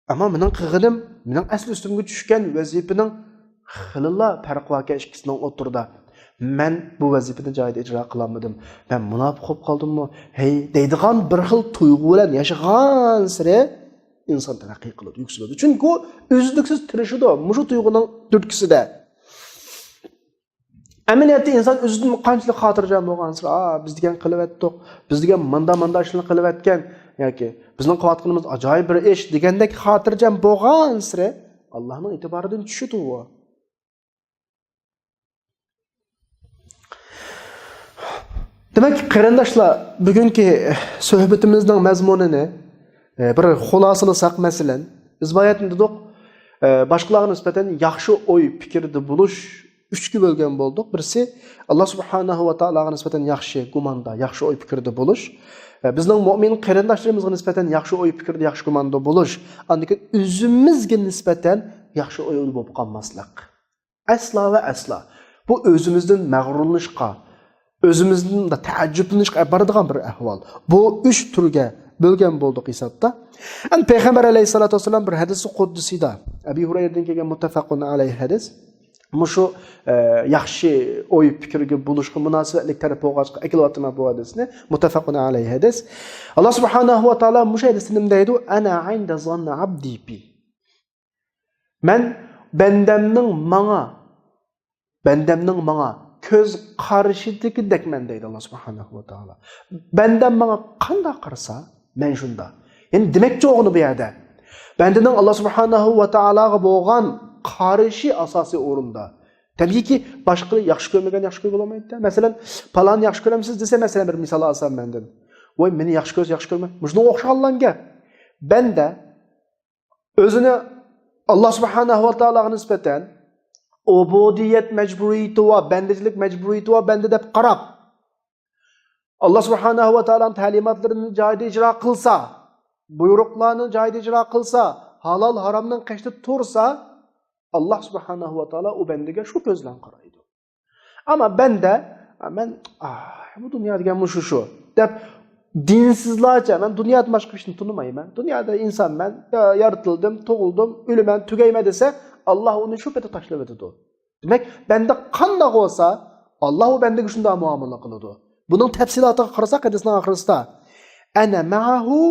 ئەمما مېنىڭ قىلغىنىم، مېنىڭ ئەسلى ئۈستۈمگە چۈشكەن ۋەزىپىنىڭ خېلىلا پەرقى باركەن ئىككىسىنىڭ ئوتتۇرىدا. مەن بۇ ۋەزىپىنى جايىدا ئىجرا قىلالمىدىم. مەن مۇناپىق بولۇپ قالدىممۇ؟ ھەي، دەيدىغان بىر خىل تۇيغۇ بىلەن ياشىغانسېرى ئىنسان تەرەققىي قىلىدۇ، يۈكسىلىدۇ. چۈنكى ئۇ ئۈزلۈكسىز تىرىشىدۇ مۇشۇ تۇيغۇنىڭ تۈرتكىسىدە. ئەمەلىيەتتە ئىنسان ئۆزىدىن قانچىلىك خاتىرجەم بولغانسېرى، «ئا، بىز دېگەن قىلىۋەتتۇق، بىز دېگەن ماندا-ماندا ئىشلارنى قىلىۋەتكەن، ياكى بىزنىڭ قىلىۋاتقىنىمىز ئاجايىپ بىر ئىش» دېگەندەك خاتىرجەم بولغانسېرى، ئاللاھنىڭ ئېتىبارىدىن چۈشىدۇ ئۇ. دېمەك، قېرىنداشلار، بۈگۈنكى سۆھبىتىمىزنىڭ مەزمۇنىنى، ئە، بىر خۇلاسىلىساق، مەسىلەن، بىز باياتىن دېدۇق، ئە، باشقىلارغا نىسبەتەن ياخشى ئوي پىكىردە بولۇش ئۈچكە بۆلگەن بولدۇق. بىرسى، ئاللا سۇبھانەھۇ ۋە تائالاغا نىسبەتەن ياخشى گۇماندا، ياخشى ئوي پىكىردە بولۇش. ئە، بىزنىڭ مۆمىن قېرىنداشلىرىمىزغا نىسبەتەن ياخشى ئوي پىكىردە، ياخشى گۇماندا بولۇش. ئاندىن كېيىن ئۆزىمىزگە نىسبەتەن ياخشى ئويدا بولۇپ قالماسلىق. ئەسلا ۋە ئەسلا. بۇ ئۆزىمىزدىن مەغرۇرلىنىشقا، ئۆزىمىزدىن تەئەججۈپلىنىشقا ئەپ بارىدىغان بىر ئەھۋال. بۇ ئۈچ تۈرگە بۆلگەن بولدۇق ھېسابتا. ئەمدى پەيغەمبەر ئەلەيھىسسالاتۇ ۋەسسالام بىر ھەدىسى قۇدسىدا، ئەبى ھۇرەيرىدىن كەلگەن مۇتتەفەقۇن ئەلەيھى ھەدىس. مۇشۇ، ئە، ياخشى ئوي پىكىرگە بولۇشقا مۇناسىۋەتلىك تەرەپ بولغاچقا ئەكېلىۋاتىمەن بۇ ھەدىسنى. مۇتتەفەقۇن ئەلەيھى ھەدىس. ئاللا سۇبھانەھۇ ۋە تائالا مۇشۇ ھەدىستە نېمە دەيدۇ؟ «ئەنە ئىندە زاننى ئابدى بى.» مەن بەندەمنىڭ ماڭا، بەندەمنىڭ ماڭا كۆز قارىشىدىكىدەكمەن دەيدۇ ئاللا سۇبھانەھۇ ۋە تائالا. بەندەم ماڭا قانداق قارىسا، مەن شۇنداق. يەنى دېمەكچى بولغىنى بۇ يەردە، بەندىنىڭ ئاللا سۇبھانەھۇ ۋە تائالاغا بولغان قارىشى ئاساسىي ئورۇندا. تەبىئىيكى، باشقىلار ياخشى كۆرمىگەن ياخشى كۆرگىلى بولمايدۇ. مەسىلەن، پالانى ياخشى كۆرەمسىز دېسە، مەسىلەن، بىر مىسال ئالسام مەندىن. ۋاي، مېنى ياخشى كۆرسە ياخشى كۆرمە. مۇشۇنىڭغا ئوخشىغانلا گەپ. بەندە ئۆزىنى ئاللا سۇبھانەھۇ ۋە تائالاغا نىسبەتەن ئۇبۇدىيەت مەجبۇرىيىتى بار، بەندىچىلىك مەجبۇرىيىتى بار بەندە دەپ قاراپ، ئاللا سۇبھانەھۇ ۋە تائالانىڭ تەلىماتلىرىنى جايىدا ئىجرا قىلسا، بۇيرۇقلارنى جايىدا ئىجرا قىلسا، ھالال ھارامنىڭ قېشىدا تۇرسا، ئاللا سۇبھانەھۇ ۋە تائالا ئۇ بەندىگە شۇ كۆز بىلەن قارايدۇ. ئەمما بەندە، «ئا، مەن، ئا، بۇ دۇنيا دېگەن مۇشۇ شۇ» دەپ، دىنسىزلارچە، «مەن دۇنيادىن باشقا ھېچنى تونۇمايمەن. دۇنيادا ئىنسانمەن، يا-، يارىتىلدىم، تۇغۇلدۇم، ئۆلىمەن، تۈگەيمەن» دېسە، ئاللا ئۇنى شۇ پېتى تاشلىۋېتىدۇ. دېمەك، بەندە قانداق بولسا، ئاللا ئۇ بەندىگە شۇنداق مۇئامىلە قىلىدۇ. بۇنىڭ تەپسىلاتىغا قارىساق، ھەدىسنىڭ ئاخىرىسىدا، «ئەنە مەئەھۇ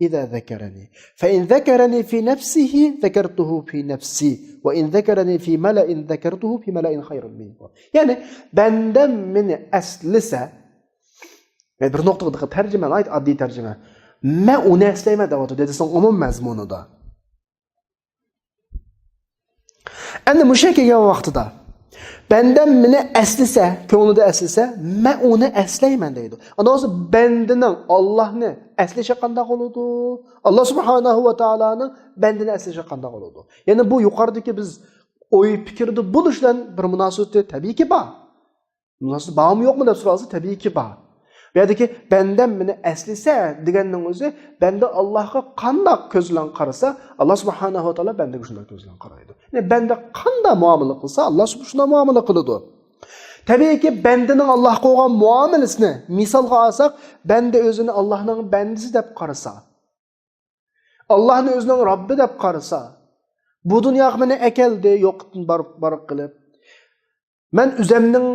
ئىزا زەكەرەنى. فەئىن زەكەرەنى فى نەفسىھى زەكەرتۇھۇ فى نەفسى. ۋەئىن زەكەرەنى فى مەلەئىن زەكەرتۇھۇ فى مەلەئىن خەيرىن مىنھۇ.» يەنى، بەندەم مېنى ئەسلىسە، يەنى بىر نۇقتىغا دىققەت، تەرجىمە، ناھايىتى ئاددىي تەرجىمە. «مەن ئۇنى ئەسلەيمەن» دەۋاتىدۇ ھەدىسنىڭ ئومۇم مەزمۇنىدا. ئەمدى مۇشۇ يەرگە كەلگەن ۋاقتىدا، بەندەم مېنى ئەسلىسە، كۆڭلىدە ئەسلىسە، مەن ئۇنى ئەسلەيمەن دەيدۇ. ئاندىن بولسا بەندىنىڭ ئاللانى ئەسلىشى قانداق بولىدۇ؟ ئاللا سۇبھانەھۇ ۋە تائالانىڭ بەندىنى ئەسلىشى قانداق بولىدۇ؟ يەنى بۇ يۇقىرىدىكى بىز ئوي پىكىردە بولۇش بىلەن بىر مۇناسىۋىتى تەبىئىيكى بار. مۇناسىۋىتى بارمۇ يوقمۇ دەپ سورالسا، تەبىئىيكى بار. بۇ يەردىكى «بەندەم مېنى ئەسلىسە» دېگەننىڭ ئۆزى، بەندە ئاللاغا قانداق كۆز بىلەن قارىسا، ئاللا سۇبھانەھۇ ۋە تائالا بەندىگە شۇنداق كۆز بىلەن قارايدۇ. يەنى بەندە قانداق مۇئامىلە قىلسا، ئاللا شۇنداق مۇئامىلە قىلىدۇ. تەبىئىيكى، بەندىنىڭ ئاللاغا بولغان مۇئامىلىسىنى مىسالغا ئالساق، بەندە ئۆزىنى ئاللانىڭ بەندىسى دەپ قارىسا، ئاللانى ئۆزىنىڭ رەببى دەپ قارىسا، بۇ دۇنياغا مېنى ئەكەلدى، يوقتىن بار، بار قىلىپ، مەن ئۆزەمنىڭ،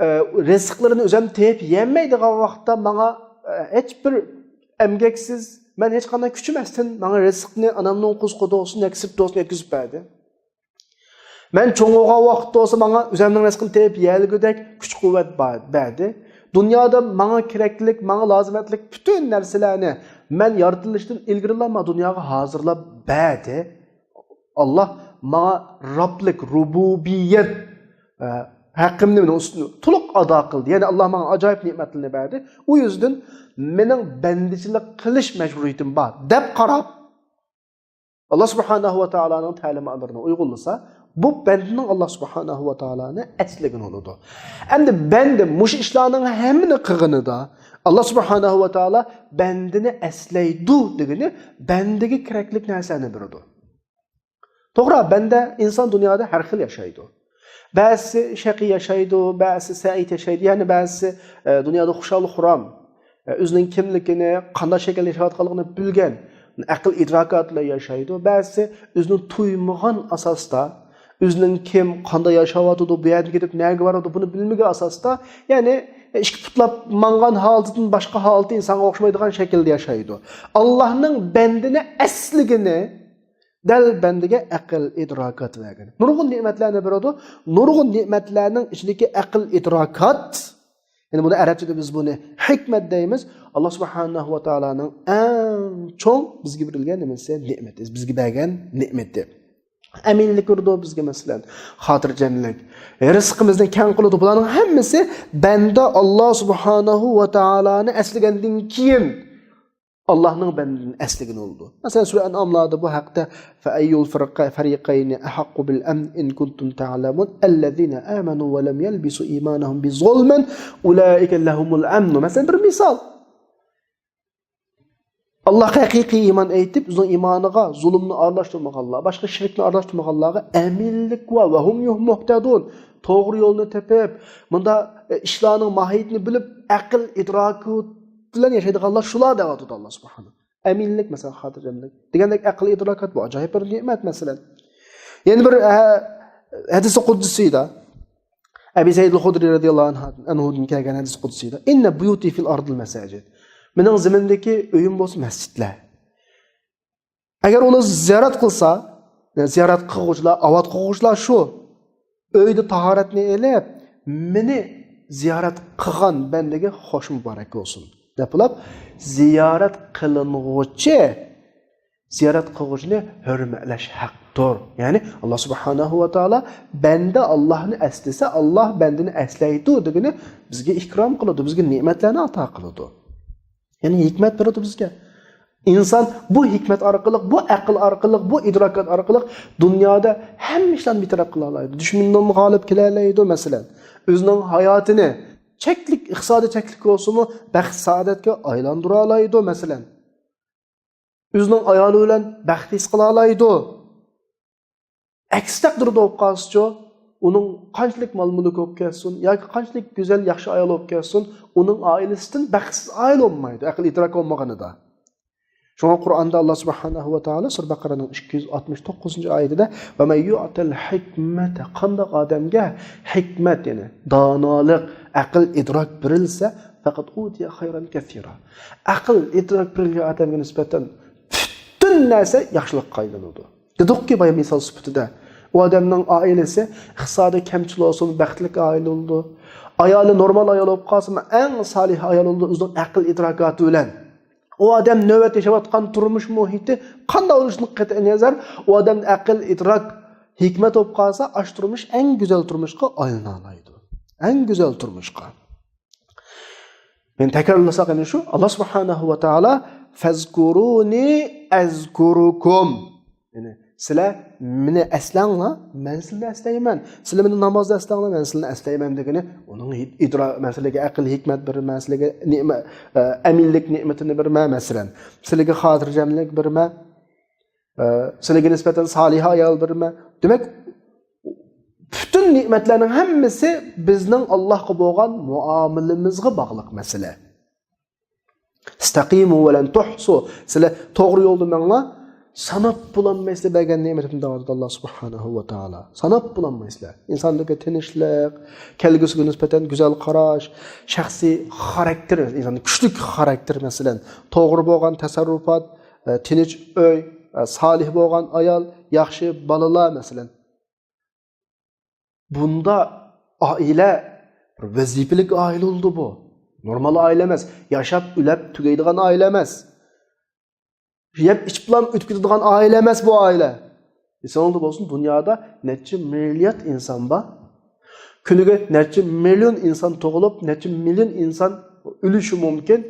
ئە، رىزىقلىرىنى ئۆزەم تېپىپ يېيەلمەيدىغان ۋاقىتتا ماڭا، ئە، ھېچ بىر ئەمگەكسىز، مەن ھېچقانداق كۈچىمەستىن ماڭا رىزىقنى ئانامنىڭ قوزۇقىدا بولسۇن ياكى سىرتتا بولسۇن يەتكۈزۈپ بەردى. مەن چوڭ بولغان ۋاقىتتا بولسا ماڭا ئۆزەمنىڭ رىزقىنى تېپىپ يېيەلىگۈدەك كۈچ-قۇۋۋەت بار-، بەردى. دۇنيادا ماڭا كېرەكلىك، ماڭا لازىمەتلىك پۈتۈن نەرسىلەرنى مەن يارىتىلىشتىن ئىلگىرىلا ماڭا دۇنياغا ھازىرلاپ بەردى. ئاللا ماڭا رابلىق، رۇبۇبىيەت، ئە، ھەققىمنى مېنىڭ ئۈستۈمدە تولۇق ئادا قىلدى. يەنى ئاللا ماڭا ئاجايىپ نېمەتلەرنى بەردى. ئۇ يۈزدىن مېنىڭ بەندىچىلىك قىلىش مەجبۇرىيىتىم بار، دەپ قاراپ، ئاللا سۇبھانەھۇ ۋە تائالانىڭ تەلىماتلىرىنى ئۇيغۇنلىسا، بۇ بەندىنىڭ ئاللا سۇبھانەھۇ ۋە تائالانى ئەسلىگىنى بولىدۇ. ئەمدى بەندە مۇشۇ ئىشلارنىڭ ھەممىنى قىلغىنىدا، ئاللا سۇبھانەھۇ ۋە تائالا بەندىنى ئەسلەيدۇ دېگىنى بەندىگە كېرەكلىك نەرسىنى بېرىدۇ. توغرا، بەندە، ئىنسان دۇنيادا ھەر خىل ياشايدۇ. بەزىسى شەقىي ياشايدۇ، بەزىسى سەئىد ياشايدۇ، يەنە بەزىسى، ئە، دۇنيادا خۇشال-خۇرام، ئە، ئۆزىنىڭ كىملىكىنى، قانداق شەكىلدە ياشاۋاتقانلىقىنى بىلگەن، ئەقىل ئىدراكاتى بىلەن ياشايدۇ. بەزىسى ئۆزىنى تۇيمىغان ئاساستا، ئۆزىنىڭ كىم، قانداق ياشاۋاتىدۇ، بۇ يەردىن كېتىپ نەگە بارىدۇ، بۇنى بىلمىگەن ئاساستا، يەنى ئىككى پۇتلاپ ماڭغان ھالىتىدىن باشقا ھالىتى ئىنسانغا ئوخشىمايدىغان شەكىلدە ياشايدۇ. ئاللانىڭ بەندىنى ئەسلىگىنى دەل بەندىگە ئەقىل، ئىدراكات بەرگەن. نۇرغۇن نېمەتلەرنى بېرىدۇ. نۇرغۇن نېمەتلەرنىڭ ئىچىدىكى ئەقىل، ئىدراكات، يەنى بۇنى ئەرەبچىدە بىز بۇنى ھېكمەت دەيمىز. ئاللا سۇبھانەھۇ ۋە تائالانىڭ ئەڭ چوڭ بىزگە بېرىلگەن نېمىسى، نېمىتى، بىزگە بەرگەن نېمىتى. ئەمىنلىك بېرىدۇ بىزگە، مەسىلەن، خاتىرجەملىك، رىزقىمىزنى كەڭ قىلىدۇ. بۇلارنىڭ ھەممىسى بەندە ئاللا سۇبھانەھۇ ۋە تائالانى ئەسلىگەندىن كېيىن ئاللانىڭ بەندىنى ئەسلىگىنى بولىدۇ. مەسىلەن، سۈرە ئەنئاملاردا بۇ ھەقتە، فَأَيُّ الْفَرِيقَيْنِ أَحَقُّ بِالْأَمْنِ إِنْ كُنْتُمْ تَعْلَمُونَ الَّذِينَ آمَنُوا وَلَمْ يَلْبِسُوا إِيمَانَهُمْ بِظُلْمٍ أُولَئِكَ لَهُمُ الْأَمْنُ. مەسىلەن، بىر مىسال. ئاللاھقا ھەقىقىي ئىمان ئېيتىپ، ئۆزىنىڭ ئىمانىغا زۇلۇمنى ئارىلاشتۇرمىغانلار، باشقا شىركنى ئارىلاشتۇرمىغانلارغا ئەمىنلىك ۋە، وَهُمْ مُهْتَدُونَ، توغرا يولنى تېپىپ، مۇندا، ئە، ئىشلارنىڭ ماھىيىتىنى بىلىپ، ئەقىل ئىدراكى بىلەن ياشايدىغانلار شۇلار دەۋاتىدۇ ئاللا سۇبھانەھۇ. ئەمىنلىك، مەسىلەن، خاتىرجەملىك دېگەندەك ئەقىل ئىدراكات بۇ ئاجايىپ بىر نېمەت، مەسىلەن. يەنە بىر، ئە، ھەدىسى قۇدسىيدا، ئەبى سەئىد ئەل خۇدرى رەزىياللاھۇ ئەنھۇدىن كەلگەن ھەدىس قۇدسىدا، إِنَّ بُيُوتِي فِي الْأَرْضِ مَسَاجِدُ. مېنىڭ زېمىندىكى ئۆيۈم بولسا مەسچىتلەر. ئەگەر ئۇلار زىيارەت قىلسا، يەنى زىيارەت قىلغۇچىلار، ئاۋات قىلغۇچىلار شۇ. ئۆيدە تاھارەتنى ئېلىپ، مېنى زىيارەت قىلغان بەندىگە خوش مۇبارەك بولسۇن، دەپ بولۇپ، زىيارەت قىلىنغۇچى زىيارەت قىلغۇچىنى ھۆرمەتلەش ھەقتۇر. يەنى، ئاللا سۇبھانەھۇ ۋە تائالا بەندە ئاللاھنى ئەسلىسە، ئاللا بەندىنى ئەسلەيدۇ دېگىنى بىزگە ئىكرام قىلىدۇ، بىزگە نېمەتلەرنى ئاتا قىلىدۇ. يەنى ھېكمەت بېرىدۇ بىزگە. ئىنسان بۇ ھېكمەت ئارقىلىق، بۇ ئەقىل ئارقىلىق، بۇ ئىدراكات ئارقىلىق دۇنيادا ھەممە ئىشلارنى بىتەرەپ قىلالايدۇ. دۈشمىنىدىن غالىب كېلەلەيدۇ، مەسىلەن. ئۆزىنىڭ ھاياتىنى چەكلىك، ئىقتىسادى چەكلىك بولسىمۇ، بەخت سائادەتكە ئايلاندۇرالايدۇ، مەسىلەن. ئۆزىنىڭ ئايالى بىلەن بەخت ھېس قىلالايدۇ. ئەكس تەقدىردە بولۇپ قالسىچۇ، ئۇنىڭ قانچىلىك مال-مۈلۈك بولۇپ كەتسۇن ياكى قانچىلىك گۈزەل، ياخشى ئايال بولۇپ كەتسۇن، ئۇنىڭ ئائىلىسىدىن بەختسىز ئائىلە بولمايدۇ، ئەقىل ئىدراك بولمىغىنىدا. شۇڭا قۇرئاندا ئاللا سۇبھانەھۇ ۋە تائالا سۈرە بەقەرەنىڭ ئىككى يۈز ئاتمىش توققۇزىنچى ئايىتىدە، وَمَنْ يُؤْتَ الْحِكْمَةَ، قانداق ئادەمگە ھېكمەت، يەنى دانالىق، ئەقىل، ئىدراك بېرىلسە، فَقَدْ أُوتِيَ خَيْرًا كَثِيرًا. ئەقىل، ئىدراك بېرىلگەن ئادەمگە نىسبەتەن پۈتۈن نەرسە ياخشىلىققا ئايلىنىدۇ. دېدۇقكى بايا مىسال سۈپىتىدە، ئۇ ئادەمنىڭ ئائىلىسى ئىقتىسادى كەمچىل بولسىمۇ، بەختلىك ئائىلە بولىدۇ. ئايالى نورمال ئايال بولۇپ قالسىمۇ، ئەڭ سالىھ ئايال بولىدۇ، ئۆزىنىڭ ئەقىل ئىدراكاتى بىلەن. ئۇ ئادەم نۆۋەت ياشاۋاتقان تۇرمۇش مۇھىتى قانداق بولۇشىدىن قەتئىينەزەر، ئۇ ئادەمدە ئەقىل، ئىدراك، ھېكمەت بولۇپ قالسا، ئاشۇ تۇرمۇش ئەڭ گۈزەل تۇرمۇشقا ئايلىنالايدۇ. ئەڭ گۈزەل تۇرمۇشقا. يەنى تەكرارلىساق، يەنە شۇ، ئاللا سۇبھانەھۇ ۋە تائالا، فەزكۇرۇنى ئەزكۇركۇم. يەنى، سىلەر مېنى ئەسلەڭلار، مەن سىلىنى ئەسلەيمەن. سىلەر مېنى نامازدا ئەسلەڭلار، مەن سىلىنى ئەسلەيمەن دېگىنى، ئۇنىڭ ئىدرا-، مەن سىلەرگە ئەقىل ھېكمەت بېرىمەن، سىلەرگە نېمە-، ئە، ئەمىنلىك نېمىتىنى بېرىمەن، مەسىلەن. سىلەرگە خاتىرجەملىك بېرىمەن. ئە، سىلەرگە نىسبەتەن سالىھە ئايال بېرىمەن. دېمەك، پۈتۈن نېمەتلەرنىڭ ھەممىسى بىزنىڭ ئاللاھقا بولغان مۇئامىلىمىزغا باغلىق مەسىلە. ئىستەقىمۇ ۋە لەن تۇھسۇ. سىلەر توغرا يولدا مېڭىڭلار. ساناپ بولالمايسىلەر بەرگەن نېمىتىمنى، دەۋاتىدۇ ئاللا سۇبھانەھۇ ۋە تائالا. ساناپ بولالمايسىلەر. ئىنساندىكى تىنچلىق، كەلگۈسىگە نىسبەتەن گۈزەل قاراش، شەخسىي خاراكتېر، ئىنساننىڭ كۈچلۈك خاراكتېر، مەسىلەن، توغرا بولغان تەسەررۇپات، ئە، تىنچ ئۆي، ئە، سالىھ بولغان ئايال، ياخشى بالىلار، مەسىلەن. بۇندا ئائىلە بىر ۋەزىپىلىك ئائىلە بولدى بۇ. نورمال ئائىلە ئەمەس. ياشاپ، ئۆلۈپ، تۈگەيدىغان ئائىلە ئەمەس. يەپ ئىچىپلا ئۆتۈپ كېتىدىغان ئائىلە ئەمەس بۇ ئائىلە. ئېسىڭىزدە بولسۇن، دۇنيادا نەچچە مىليارد ئىنسان بار. كۈنىگە نەچچە مىليون ئىنسان تۇغۇلۇپ، نەچچە مىليون ئىنسان ئۆلۈشى مۇمكىن.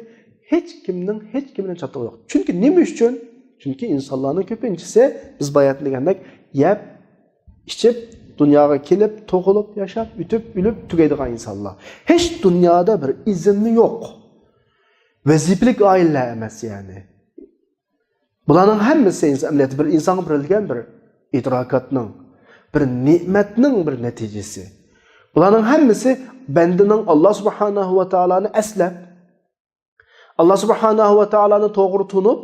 ھېچ كىمنىڭ، ھېچ كىمنىڭ چاتىقى يوق. چۈنكى نېمە ئۈچۈن؟ چۈنكى ئىنسانلارنىڭ كۆپىنچىسى، بىز باياتىن دېگەندەك، يەپ ئىچىپ، دۇنياغا كېلىپ، تۇغۇلۇپ، ياشاپ، ئۆتۈپ، ئۆلۈپ، تۈگەيدىغان ئىنسانلار. ھېچ دۇنيادا بىر ئىزمى يوق. ۋەزىپىلىك ئائىلىلەر ئەمەس، يەنى. بۇلارنىڭ ھەممىسى ئىنسان، ئەمەلىيەتتە بىر ئىنسانغا بېرىلگەن بىر ئىدراكاتنىڭ، بىر نېمەتنىڭ بىر نەتىجىسى. بۇلارنىڭ ھەممىسى بەندىنىڭ ئاللا سۇبھانەھۇ ۋە تائالانى ئەسلەپ، ئاللا سۇبھانەھۇ ۋە تائالانى توغرا تونۇپ،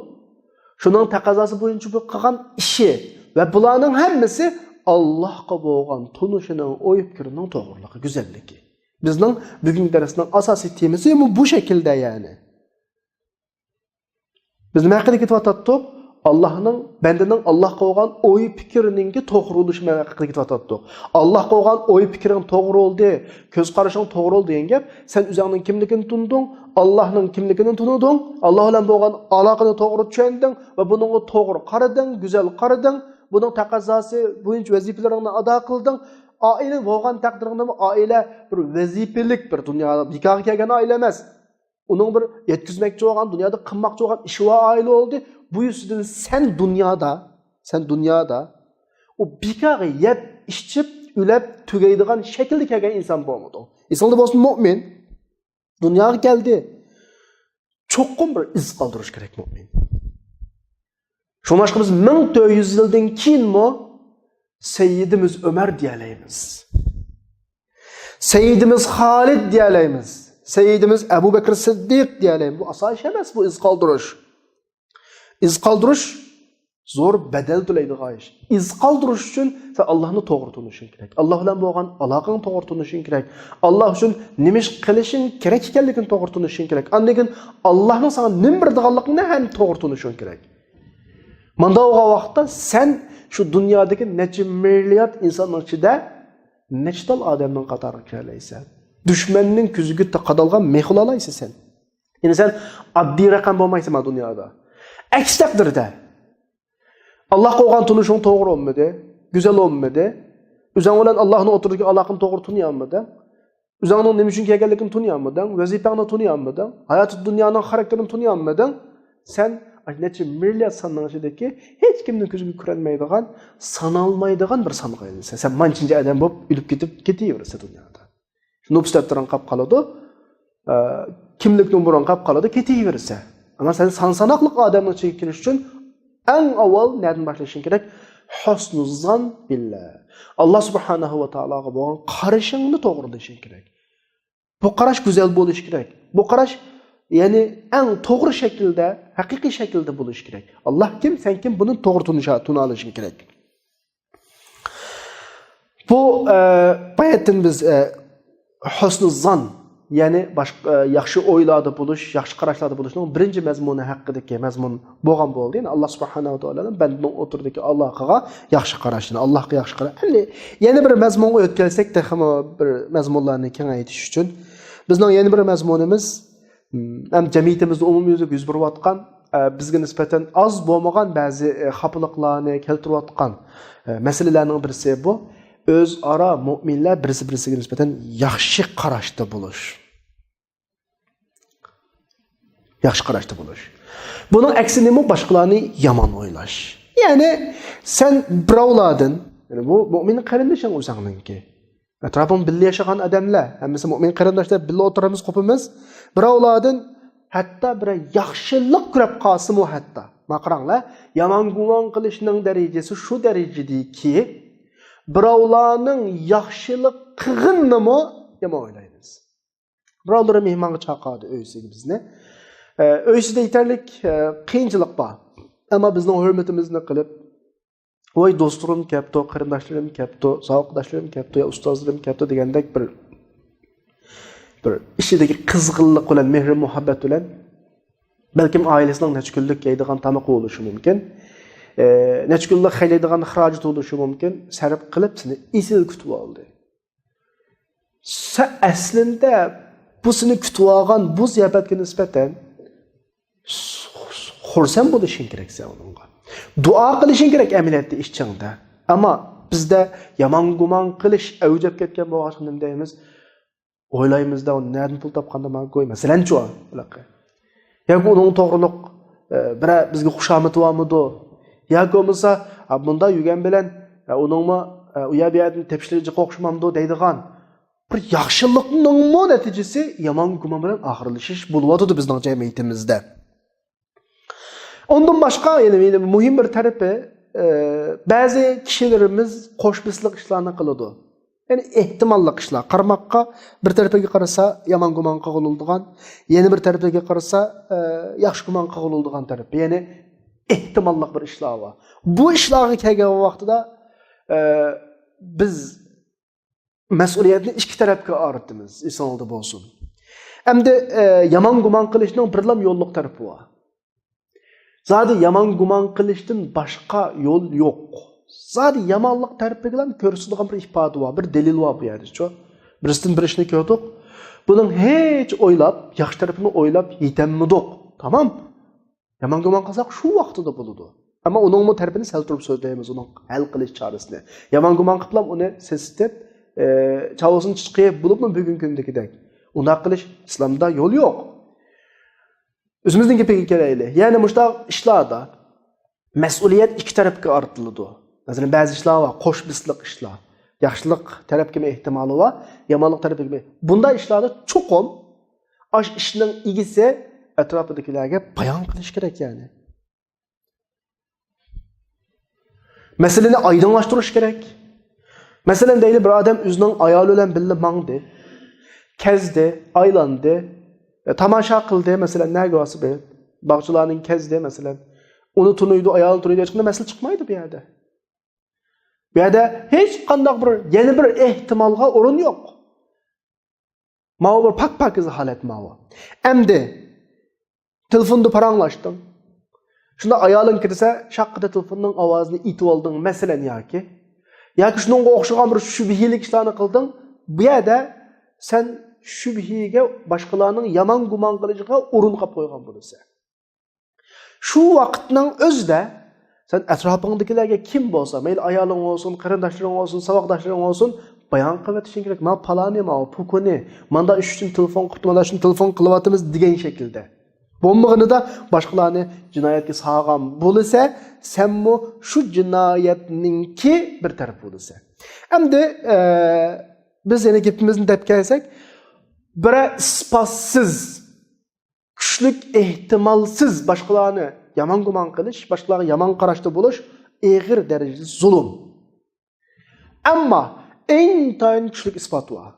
شۇنىڭ تەقەززاسى بويىچە بۇ قىلغان ئىشى ۋە بۇلارنىڭ ھەممىسى ئاللاھقا بولغان تونۇشىنىڭ، ئوي پىكرىنىڭ توغرىلىقى، گۈزەللىكى. بىزنىڭ بۈگۈنكى دەرسنىڭ ئاساسىي تېمىسى بۇ، بۇ شەكىلدە، يەنى. بىز نېمە ھەققىدە كېتىۋاتاتتۇق؟ ئاللاھنىڭ، بەندىنىڭ ئاللاھقا بولغان ئوي پىكرىنىڭكى توغرا بولۇشى ھەققىدە كېتىۋاتاتتۇق. ئاللاھقا بولغان ئوي پىكرىڭ توغرا بولدى، كۆز قارىشىڭ توغرا بولدى دېگەن گەپ، سەن ئۆزۈڭنىڭ كىملىكىنى تونۇدۇڭ، ئاللاھنىڭ كىملىكىنى تونۇدۇڭ، ئاللاھ بىلەن بولغان ئالاقىنى توغرا چۈشەندىڭ ۋە بۇنىڭغا توغرا قارىدىڭ، گۈزەل قارىدىڭ، بۇنىڭ تەقەززاسى بويىچە ۋەزىپىلىرىڭنى ئادا قىلدىڭ. ئائىلە بولغان تەقدىردىمۇ، ئائىلە بىر ۋەزىپىلىك، بىر دۇنيا بىكارغا كەلگەن ئائىلە ئەمەس. ئۇنىڭ بىر يەتكۈزمەكچى بولغان، دۇنيادا قىلماقچى بولغان ئىشى بار ئائىلە بولدى. بۇ يۈزىدىن سەن دۇنيادا، سەن دۇنيادا ئۇ بىكارغا يەپ، ئىچىپ، ئۆلۈپ، تۈگەيدىغان شەكىلدە كەلگەن ئىنسان بولمىدىڭ. ئېسىڭدە بولسۇن، مۆمىن دۇنياغا كەلدى. چوقۇم بىر ئىز قالدۇرۇش كېرەك مۆمىن. شۇڭلاشقا بىز مىڭ تۆت يۈز يىلدىن كېيىنمۇ سەييىدىمىز ئۆمەر دېيەلەيمىز. سەييىدىمىز خالىد دېيەلەيمىز. سەييىدىمىز ئەبۇ بەكرى سىددىق دېيەلەيمىز. بۇ ئاسان ئىش ئەمەس، بۇ ئىز قالدۇرۇش. ئىز قالدۇرۇش زور بەدەل تۆلەيدىغان ئىش. ئىز قالدۇرۇش ئۈچۈن سەن ئاللاھنى توغرا تونۇشۇڭ كېرەك. ئاللاھ بىلەن بولغان ئالاقەڭنى توغرا تونۇشۇڭ كېرەك. ئاللاھ ئۈچۈن نېمە ئىش قىلىشىڭ كېرەك ئىكەنلىكىنى توغرا تونۇشۇڭ كېرەك. ئاندىن كېيىن ئاللاھنىڭ ساڭا نېمە بېرىدىغانلىقىنى ھەم توغرا تونۇشۇڭ كېرەك. ماندا بولغان ۋاقىتتا سەن شۇ دۇنيادىكى نەچچە مىليارد ئىنساننىڭ ئىچىدە نەچچە تال ئادەمنىڭ قاتارىغا كىرەلەيسەن؟ دۈشمەننىڭ كۆزىگە قادالغان مىخ بولالايسەن سەن. يەنى سەن ئاددىي رەقەم بولمايسەن مانا دۇنيادا. ئەكس تەقدىردە، ئاللاھقا بولغان تونۇشۇڭ توغرا بولمىدى، گۈزەل بولمىدى. ئۆزۈڭ بىلەن ئاللاھنىڭ ئوتتۇرىدىكى ئالاقىنى توغرا تونۇيالمىدىڭ. ئۆزۈڭنىڭ نېمە ئۈچۈن كەلگەنلىكىنى تونۇيالمىدىڭ، ۋەزىپەڭنى تونۇيالمىدىڭ، ھاياتى دۇنيانىڭ خاراكتېرىنى تونۇيالمىدىڭ. سەن نەچچە مىليارد ساننىڭ ئىچىدىكى ھېچ كىمنىڭ كۆزىگە كۆرۈنمەيدىغان، سانالمايدىغان بىر سانغا ئايلىنىسەن. سەن مانچىنچە ئادەم بولۇپ ئۆلۈپ كېتىپ كېتىۋېرىسەن دۇنيادا. نوپۇس دەپتىرىڭ قاپ قالىدۇ، ئە، كىملىك نومۇرۇڭ قاپ قالىدۇ، كېتىۋېرىسەن. ئەمما سەن سان ساناقلىق ئادەمنىڭ ئىچىگە كىرىش ئۈچۈن ئەڭ ئاۋۋال نەدىن باشلىشىڭ كېرەك؟ ھۇسنۇززان بىللا. ئاللا سۇبھانەھۇ ۋە تائالاغا بولغان قارىشىڭنى توغرىلىشىڭ كېرەك. بۇ قاراش گۈزەل بولۇشى كېرەك. بۇ قاراش، يەنى ئەڭ توغرا شەكىلدە، ھەقىقىي شەكىلدە بولۇشى كېرەك. ئاللا كىم، سەن كىم، بۇنى توغرا تونۇشا-، تونۇۋېلىشىڭ كېرەك. بۇ، ئە، باياتىن بىز، ئە، ھۇسنۇززان، يەنى باشقا، ئە، ياخشى ئويلاردا بولۇش، ياخشى قاراشلاردا بولۇشنىڭ بىرىنچى مەزمۇنى ھەققىدىكى مەزمۇن بولغان بولدى. يەنى ئاللا سۇبھانەھۇ ۋە تائالا بىلەن بەندىنىڭ ئوتتۇرىدىكى ئالاقىغا ياخشى قاراش، يەنى ئاللاھقا ياخشى قاراش. ئەمدى يەنە بىر مەزمۇنغا ئۆتۈپ كەلسەك، تېخىمۇ بىر مەزمۇنلارنى كېڭەيتىش ئۈچۈن، بىزنىڭ يەنە بىر مەزمۇنىمىز، م، ھەم جەمئىيىتىمىزدە ئومۇميۈزلۈك يۈز بېرىۋاتقان، ئە، بىزگە نىسبەتەن ئاز بولمىغان بەزى، ئە، خاپىلىقلارنى كەلتۈرۈۋاتقان، ئە، مەسىلىلەرنىڭ بىرسى بۇ. ئۆزئارا مۆمىنلەر بىرسى-بىرسىگە نىسبەتەن ياخشى قاراشتا بولۇش. ياخشى قاراشتا بولۇش. بۇنىڭ ئەكسى نېمە؟ باشقىلارنى يامان ئويلاش. يەنى سەن بىراۋلاردىن، يەنى بۇ مۆمىن قېرىندىشىڭ ئۆزۈڭنىڭكى. ئەتراپىڭ بىللە ياشىغان ئادەملەر، ھەممىسى مۆمىن قېرىنداشلار، بىللە ئولتۇرىمىز، قوپىمىز. بىراۋلاردىن ھەتتا بىرەر ياخشىلىق كۆرۈپ قالسىمۇ ھەتتا. ما قاراڭلار، يامان گۇمان قىلىشنىڭ دەرىجىسى شۇ دەرىجىدىكى، بىراۋلارنىڭ ياخشىلىق قىلغىنىنىمۇ يامان ئويلايمىز. بىراۋلىرى مېھمانغا چاقىرىدۇ ئۆيسىگە بىزنى. ئە، ئۆيسىدە يېتەرلىك، ئە، قىيىنچىلىق بار. ئەمما بىزنىڭ ھۆرمىتىمىزنى قىلىپ، ۋاي دوستلىرىم كەپتۇ، قېرىنداشلىرىم كەپتۇ، ساۋاقداشلىرىم كەپتۇ يا ئۇستازلىرىم كەپتۇ دېگەندەك بىر، بىر ئىچىدىكى قىزغىنلىق بىلەن، مېھرى مۇھەببەت بىلەن، بەلكىم ئائىلىسىنىڭ نەچچە كۈنلۈك يەيدىغان تامىقى بولۇشى مۇمكىن، ئە، نەچچە كۈنلۈك خەجلەيدىغان خىراجىتى بولۇشى مۇمكىن، سەرپ قىلىپ سېنى ئېسىل كۈتۈۋالدى. سەن ئەسلىندە بۇ سېنى كۈتۈۋالغان بۇ زىياپەتكە نىسبەتەن خۇرسەن بولۇشۇڭ كېرەك سەن ئۇنىڭغا. دۇئا قىلىشىڭ كېرەك ئەمەلىيەتتە ئىچىڭدە. ئەمما بىزدە يامان گۇمان قىلىش ئەۋج ئېلىپ كەتكەن بولغاچقا نېمە دەيمىز؟ ئويلايمىزدا، ئۇ نەدىن پۇل تاپقاندا ماڭا كوي، مەسىلەنچۇ، ھېلىقى. ياكى ئۇنىڭ توغرىلىق، ئە، بىرەر بىزگە خۇشامىتى بارمىدۇ؟ ياكى بولمىسا، ئا، بۇنداق يۈرگەن بىلەن، ئە، ئۇنىڭمۇ، ئە، ئۇ يەر بۇ يەردىن تېپىشلىرى جىق ئوخشىمامدۇ دەيدىغان بىر ياخشىلىقنىڭمۇ نەتىجىسى يامان گۇمان بىلەن ئاخىرلىشىش بولۇۋاتىدۇ بىزنىڭ جەمئىيىتىمىزدە. ئۇندىن باشقا، يەنە، يەنە مۇھىم بىر تەرىپى، ئە، بەزى كىشىلىرىمىز قوش بىسلىق ئىشلارنى قىلىدۇ. يەنى ئېھتىماللىق ئىشلار. قارىماققا بىر تەرىپىگە قارىسا يامان گۇمان قىلغىلى بولىدىغان، يەنە بىر تەرىپىگە قارىسا، ئە، ياخشى گۇمان قىلغىلى بولىدىغان تەرىپى. يەنى ئېھتىماللىق بىر ئىشلار بار. بۇ ئىشلارغا كەلگەن ۋاقتىدا، ئە، بىز مەسئۇلىيەتنى ئىككى تەرەپكە ئايرىتىمىز، ئېسىڭلاردا بولسۇن. ئەمدى، ئە، يامان گۇمان قىلىشنىڭ بىرلام يوللۇق تەرىپى بار. زادى يامان گۇمان قىلىشتىن باشقا يول يوق. زادى يامانلىق تەرىپىگىلا كۆرسىتىدىغان بىر ئىپادە بار، بىر دەلىل بار بۇ يەردىچۇ. بىرسىدىن بىر ئىشنى كۆردۇق. بۇنىڭ ھېچ ئويلاپ، ياخشى تەرىپىنى ئويلاپ يېتەلمىدۇق. تامام. يامان گۇمان قىلساق شۇ ۋاقتىدا بولىدۇ. ئەمما ئۇنىڭمۇ تەرىپىنى سەل تۇرۇپ سۆزلەيمىز، ئۇنىڭ ھەل قىلىش چارىسىنى. يامان گۇمان قىلىپلام ئۇنى سېسىتىپ، ئى، چاۋىسىنى چىقىرىپ بولۇپمۇ بۈگۈنكى كۈندىكىدەك. ئۇنداق قىلىش ئىسلامدا يول يوق. ئۆزىمىزنىڭ گېپىگە كېلەيلى. يەنە مۇشۇنداق ئىشلاردا، مەسئۇلىيەت ئىككى تەرەپكە ئارتىلىدۇ. مەسىلەن، بەزى ئىشلار بار، قوش بىسلىق ئىشلار. ياخشىلىق تەرەپكىمۇ ئېھتىمالى بار، يامانلىق تەرەپكىمۇ. بۇنداق ئىشلاردا چوقۇم ئاش ئىشنىڭ ئىگىسى ئەتراپىدىكىلەرگە بايان قىلىش كېرەك، يەنى. مەسىلىنى ئايدىڭلاشتۇرۇش كېرەك. مەسىلەن، دەيلى، بىر ئادەم ئۆزىنىڭ ئايالى بىلەن بىللە ماڭدى، كەزدى، ئايلاندى، ئە، تاماشا قىلدى، مەسىلەن، نەگە بارسا بىر باغچىلارنى كەزدى، مەسىلەن، ئۇنى تونۇيدۇ، ئايالىنى تونۇيدۇ، ھېچقانداق مەسىلە چىقمايدۇ بۇ يەردە. بۇ يەردە ھېچقانداق بىر، يەنە بىر ئېھتىمالغا ئورۇن يوق. ماۋۇ بىر پاك-پاكىز ھالەت ماۋۇ. ئەمدى تېلېفوندا پاراڭلاشتىڭ. شۇنداق ئايالىڭ كىرسە، شاققىدە تېلېفوننىڭ ئاۋازىنى ئېتىۋالدىڭ، مەسىلەن، ياكى. ياكى شۇنىڭغا ئوخشىغان بىر شۈبھىلىك ئىشلارنى قىلدىڭ. بۇ يەردە سەن شۈبھىگە، باشقىلارنىڭ يامان گۇمان قىلىشىغا ئورۇن قىلىپ قويغان بولىسەن. شۇ ۋاقىتنىڭ ئۆزىدە سەن ئەتراپىڭدىكىلەرگە كىم بولسا، مەيلى ئايالىڭ بولسۇن، قېرىنداشلىرىڭ بولسۇن، ساۋاقداشلىرىڭ بولسۇن، بايان قىلىۋېتىشىڭ كېرەك. ماۋۇ پالانى، ماۋۇ پۇكۇنى، ماندا ئىش ئۈچۈن تېلېفون قىپتۇ، مانا شۇنى تېلېفون قىلىۋاتىمىز دېگەن شەكىلدە. بولمىغىنىدا باشقىلارنى جىنايەتكە سالغان بولىسە، سەنمۇ شۇ جىنايەتنىڭكى بىر تەرىپى بولىسەن. ئەمدى، ئە، بىز يەنە گېپىمىزنى دەپ كەلسەك، بىرەر ئىسپاتسىز، كۈچلۈك ئېھتىمالسىز باشقىلارنى يامان گۇمان قىلىش، باشقىلارغا يامان قاراشتا بولۇش ئېغىر دەرىجىدە زۇلۇم. ئەمما ئىنتايىن كۈچلۈك ئىسپات بار.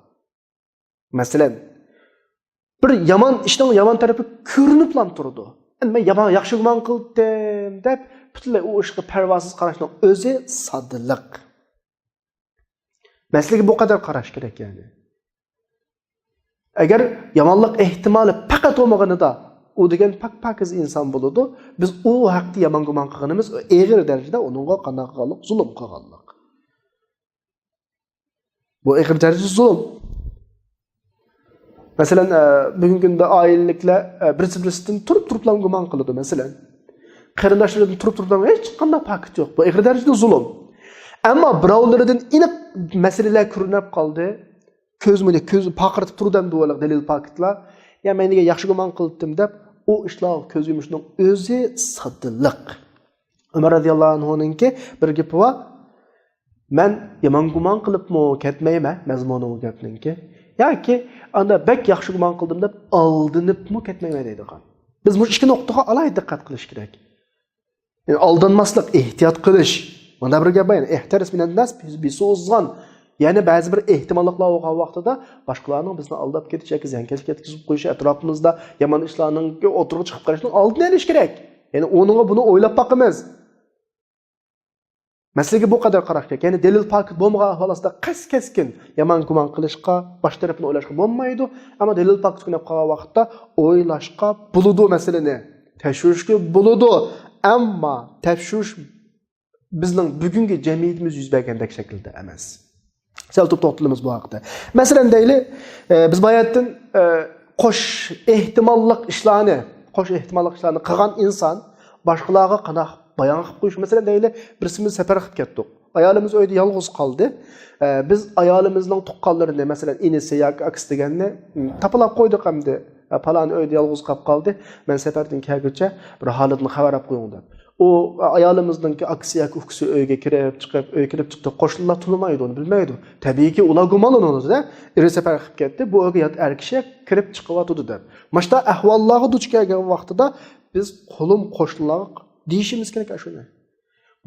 مەسىلەن، بىر يامان ئىشنىڭ يامان تەرىپى كۆرۈنۈپلا تۇرىدۇ. مەن يامان، ياخشى گۇمان قىلدىم دەپ پۈتۈنلەي ئۇ ئىشقا پەرۋاسىز قاراشنىڭ ئۆزى ساددىلىق. مەسىلىگە بۇ قەدەر قاراش كېرەك، يەنى. ئەگەر يامانلىق ئېھتىمالى پەقەت بولمىغىنىدا، ئۇ دېگەن پاك-پاكىز ئىنسان بولىدۇ. بىز ئۇ ھەقتە يامان گۇمان قىلغىنىمىز ئېغىر دەرىجىدە ئۇنىڭغا قانداق قىلغانلىق؟ زۇلۇم قىلغانلىق. بۇ ئېغىر دەرىجىدە زۇلۇم. مەسىلەن، ئە، بۈگۈنكى كۈندە ئائىلىلىكلەر، ئە، بىرسى بىرسىدىن تۇرۇپ تۇرۇپلا گۇمان قىلىدۇ، مەسىلەن. قېرىنداشلىرىدىن تۇرۇپ تۇرۇپلا ھېچقانداق پاكىت يوق. بۇ ئېغىر دەرىجىدە زۇلۇم. ئەمما بىراۋلىرىدىن ئېنىق مەسىلىلەر كۆرۈنۈپ قالدى. كۆز مۇنى، كۆز پارقىراپ تۇرىدۇ ئەمدى ئۇلار دەلىل پاكىتلار. يا مەن نېگە ياخشى گۇمان قىلدىم دەپ، ئۇ ئىشلارغا كۆز يۇمۇشنىڭ ئۆزى ساددىلىق. ئۆمەر رەزىياللاھۇ ئەنھۇنىڭكى بىر گېپى بار. مەن يامان گۇمان قىلىپمۇ كەتمەيمەن، مەزمۇنى ئۇ گەپنىڭكى. ياكى ئاندا بەك ياخشى گۇمان قىلدىم دەپ ئالدىنىپمۇ كەتمەيمەن دەيدىغان. بىز مۇشۇ ئىككى نۇقتىغا ئالاھىدە دىققەت قىلىش كېرەك. يەنى ئالدانماسلىق، ئېھتىيات قىلىش. مانا بىر گەپ بار، يەنى، «ئىھتەرىس مىنەن ناس بىسۇزغان.» يەنى بەزى بىر ئېھتىماللىقلار بولغان ۋاقتىدا باشقىلارنىڭ بىزنى ئالداپ كېتىش ياكى زىيانكەشلىك يەتكۈزۈپ قويۇشى، ئەتراپىمىزدا يامان ئىشلارنىڭ ئوتتۇرىغا چىقىپ قېلىشىنىڭ ئالدىنى ئېلىش كېرەك. يەنى ئۇنىڭغا بۇنى ئويلاپ باقىمىز. مەسىلىگە بۇ قەدەر قاراش كېرەك. يەنى دەلىل پاكىت بولمىغان ئەھۋال ئاستىدا قەس-، كەسكىن يامان گۇمان قىلىشقا، باش تەرەپنى ئويلاشقا بولمايدۇ. ئەمما دەلىل پاكىت كۆرۈنۈپ قالغان ۋاقىتتا ئويلاشقا بولىدۇ مەسىلىنى. تەكشۈرۈشكە بولىدۇ. ئەمما تەكشۈرۈش بىزنىڭ بۈگۈنكى جەمئىيىتىمىز يۈز بەرگەندەك شەكىلدە ئەمەس. سەل تۇرۇپ توختىلىمىز بۇ ھەقتە. مەسىلەن دەيلى، ئە، بىز باياتتىن، ئە، قوش ئېھتىماللىق ئىشلارنى، قوش ئېھتىماللىق ئىشلارنى قىلغان ئىنسان باشقىلارغا قانداق بايان قىلىپ قويۇش؟ مەسىلەن دەيلى، بىرسىمىز سەپەرگە قېتىپ كەتتۇق. ئايالىمىز ئۆيدە يالغۇز قالدى. ئە، بىز ئايالىمىزنىڭ تۇغقانلىرىنى، مەسىلەن، ئىنىسى ياكى ئاكىسى دېگەننى، م، تاپىلاپ قويدۇق ئەمدى. ئە، پالان ئۆيدە يالغۇز قاپ قالدى. مەن سەپەردىن كەلگۈچە بىر ھالىتىنى خەۋەر ئاپ قويۇڭ دەپ. ئۇ ئايالىمىزنىڭكى ئاكىسى ياكى ئۇكىسى ئۆيگە كىرىپ چىقىپ، ئۆيگە كىرىپ چىقتى، قوشنىلار تونۇمايدۇ، ئۇنى بىلمەيدۇ. تەبىئىيكى، ئۇلار گۇمانلىنىدۇ-دە، ئېرى سەپەرگە قېتىپ كەتتى، بۇ ئۆيگە يات ئەر كىشى كىرىپ چىقىۋاتىدۇ دەپ. مانا شۇنداق ئەھۋاللارغا دۇچ كەلگەن ۋاقتىدا بىز قولۇم قوشنىلارغا دېيىشىمىز كېرەك ئاشۇنى.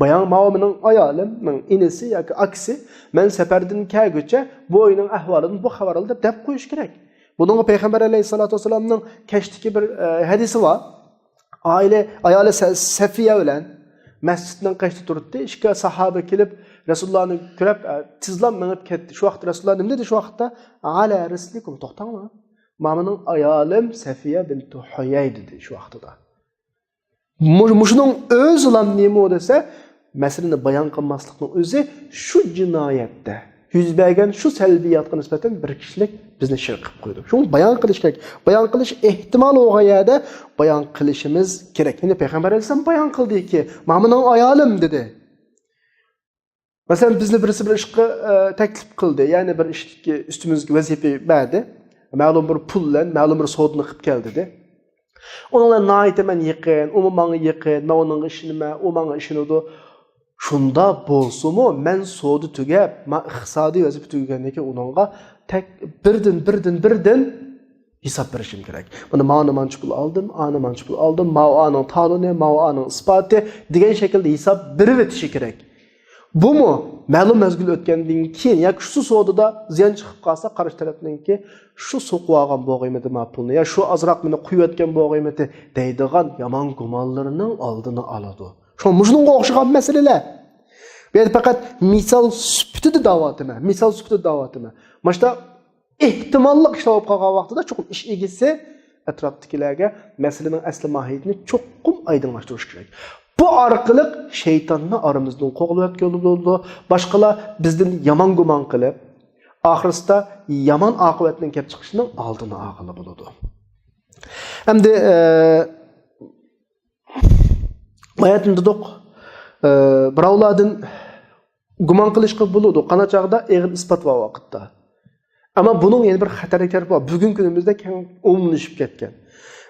بايان ماۋۇ مېنىڭ ئايالىمنىڭ ئىنىسى ياكى ئاكىسى مەن سەپەردىن كەلگۈچە بۇ ئۆينىڭ ئەھۋالىدىن بۇ خەۋەر ئالدى دەپ، دەپ قويۇش كېرەك. بۇنىڭغا پەيغەمبەر ئەلەيھىسسالاتۇ ۋەسسالامنىڭ كەچتىكى بىر، ئە، ھەدىسى بار. ئائىلە، ئايالى سە-، سەفىيە بىلەن مەسچىتنىڭ قېشىدا تۇراتتى. ئىككى ساھابە كېلىپ رەسۇلۇللانى كۆرۈپ، ئە، تېزلا مېڭىپ كەتتى. شۇ ۋاقىتتا رەسۇلۇللا نېمە دېدى شۇ ۋاقىتتا؟ «ئەلە رىسلىكۇم، توختاڭلار. مانا مېنىڭ ئايالىم سەفىيە بىنتۇ ھۇيەي» دېدى شۇ ۋاقتىدا. مۇ-، مۇشۇنىڭ ئۆزىلا نېمە دېسە، مەسىلىنى بايان قىلماسلىقنىڭ ئۆزى شۇ جىنايەتتە يۈز بەرگەن شۇ سەلبىياتقا نىسبەتەن بىر كىشىلىك بىزنى شېرىك قىلىپ قويىدۇ. شۇڭا بايان قىلىش كېرەك. بايان قىلىش ئېھتىمالى بولغان يەردە بايان قىلىشىمىز كېرەك. يەنى پەيغەمبەر ئەلەيھىسسالام بايان قىلدىكى، «مانا مېنىڭ ئايالىم» دېدى. مەسىلەن، بىزنى بىرسى بىر ئىشقا، ئە، تەكلىپ قىلدى، يەنى بىر ئىشتىكى ئۈستىمىزگە ۋەزىپە بەردى. مەلۇم بىر پۇل بىلەن مەلۇم بىر سودىنى قىلىپ كەل دېدى. ئۇنىڭ بىلەن ناھايىتى مەن يېقىن، ئۇمۇ ماڭا يېقىن، مەن ئۇنىڭغا ئىشىنىمەن، ئۇ ماڭا ئىشىنىدۇ. شۇنداق بولسىمۇ، مەن سودا تۈگەپ، مەن ئىقتىسادىي ۋەزىپە تۈگىگەندىن كېيىن ئۇنىڭغا تەك-، بىردىن، بىردىن، بىردىن ھېساب بېرىشىم كېرەك. مانا، مانا مانچە پۇل ئالدىم، ئانا مانچە پۇل ئالدىم، ماۋۇ ئانىڭ تالونى، ماۋۇ ئانىڭ ئىسپاتى دېگەن شەكىلدە ھېساب بېرىۋېتىشى كېرەك. بۇمۇ مەلۇم مەزگىل ئۆتكەندىن كېيىن ياكى شۇ سودىدا زىيان چىقىپ قالسا، قارشى تەرەپنىڭكى شۇ سوقۇۋالغان بولغىيمىدى ما پۇلنى، يا شۇ ئازراق مېنى قويۇۋەتكەن بولغىيمىدى دەيدىغان يامان گۇمانلىرىنىڭ ئالدىنى ئالىدۇ. شۇڭا مۇشۇنىڭغا ئوخشىغان مەسىلىلەر. بۇ يەردە پەقەت مىسال سۈپىتىدە دەۋاتىمەن، مىسال سۈپىتىدە دەۋاتىمەن. مانا شۇنداق ئېھتىماللىق ئىشلار بولۇپ قالغان ۋاقتىدا چوقۇم ئىش ئىگىسى ئەتراپتىكىلەرگە مەسىلىنىڭ ئەسلى ماھىيىتىنى چوقۇم ئايدىڭلاشتۇرۇش كېرەك. بۇ ئارقىلىق شەيتاننى ئارىمىزدىن قوغلاۋەتكىلى بولىدۇ. باشقىلار بىزدىن يامان گۇمان قىلىپ، ئاخىرسىدا يامان ئاقىۋەتنىڭ كەپ چىقىشىنىڭ ئالدىنى ئالغىلى بولىدۇ. ئەمدى، ئە، باياتىن دېدۇق، ئە، بىراۋلاردىن گۇمان قىلىشقا بولىدۇ، قانداق چاغدا ئېغىر ئىسپات بار ۋاقىتتا. ئەمما بۇنىڭ يەنە بىر خەتەرلىك تەرىپى بار. بۈگۈنكى كۈنىمىزدە كەڭ ئومۇملىشىپ كەتكەن.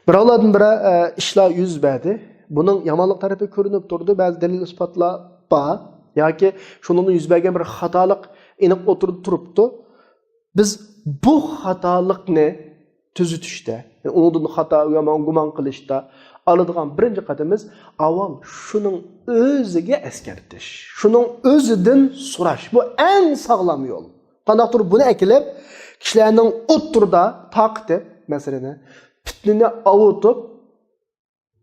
بىراۋلاردىن بىرەر، ئە، ئىشلار يۈز بەردى. بۇنىڭ يامانلىق تەرىپى كۆرۈنۈپ تۇرىدۇ. بەزى دەلىل ئىسپاتلار بار. ياكى شۇنىڭدىن يۈز بەرگەن بىر خاتالىق ئېنىق ئوتتۇرىدا تۇرۇپتۇ. بىز بۇ خاتالىقنى تۈزىتىشتە، يەنى ئۇنىڭدىن خاتا يامان گۇمان قىلىشتا ئالىدىغان بىرىنچى قەدىمىمىز ئاۋۋال شۇنىڭ ئۆزىگە ئەسكەرتىش، شۇنىڭ ئۆزىدىن سوراش. بۇ ئەڭ ساغلام يول. قانداقتۇر بۇنى ئەكېلىپ، كىشىلەرنىڭ ئوتتۇرىدا تارقىتىپ مەسىلىنى، پىتنىنى ئاۋۇتۇپ،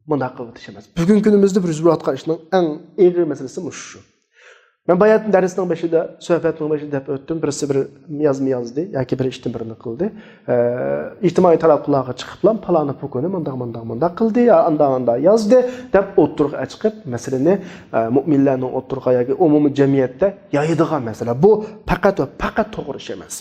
مۇنداق قىلىۋېتىش ئەمەس. بۈگۈنكى كۈنىمىزدە بىز يۈز بېرىۋاتقان ئىشنىڭ ئەڭ ئېغىر مەسىلىسى مۇشۇ شۇ. مەن باياتىن دەرسنىڭ بېشىدا، سۆھبەتنىڭ بېشىدا دەپ ئۆتتۈم، بىرسى بىر يازما يازدى ياكى بىر ئىشتىن بىرنى قىلدى. ئە، ئىجتىمائىي تاراتقۇلارغا چىقىپلا، پالانى پوكونى مۇنداق، مۇنداق، مۇنداق قىلدى، يا ئانداق، ئانداق يازدى، دەپ ئوتتۇرىغا ئەچىقىپ، مەسىلىنى، ئە، مۆمىنلەرنىڭ ئوتتۇرىغا ياكى ئومۇمىي جەمئىيەتتە يايىدىغان مەسىلە. بۇ پەقەت ۋە پەقەت توغرا ئىش ئەمەس.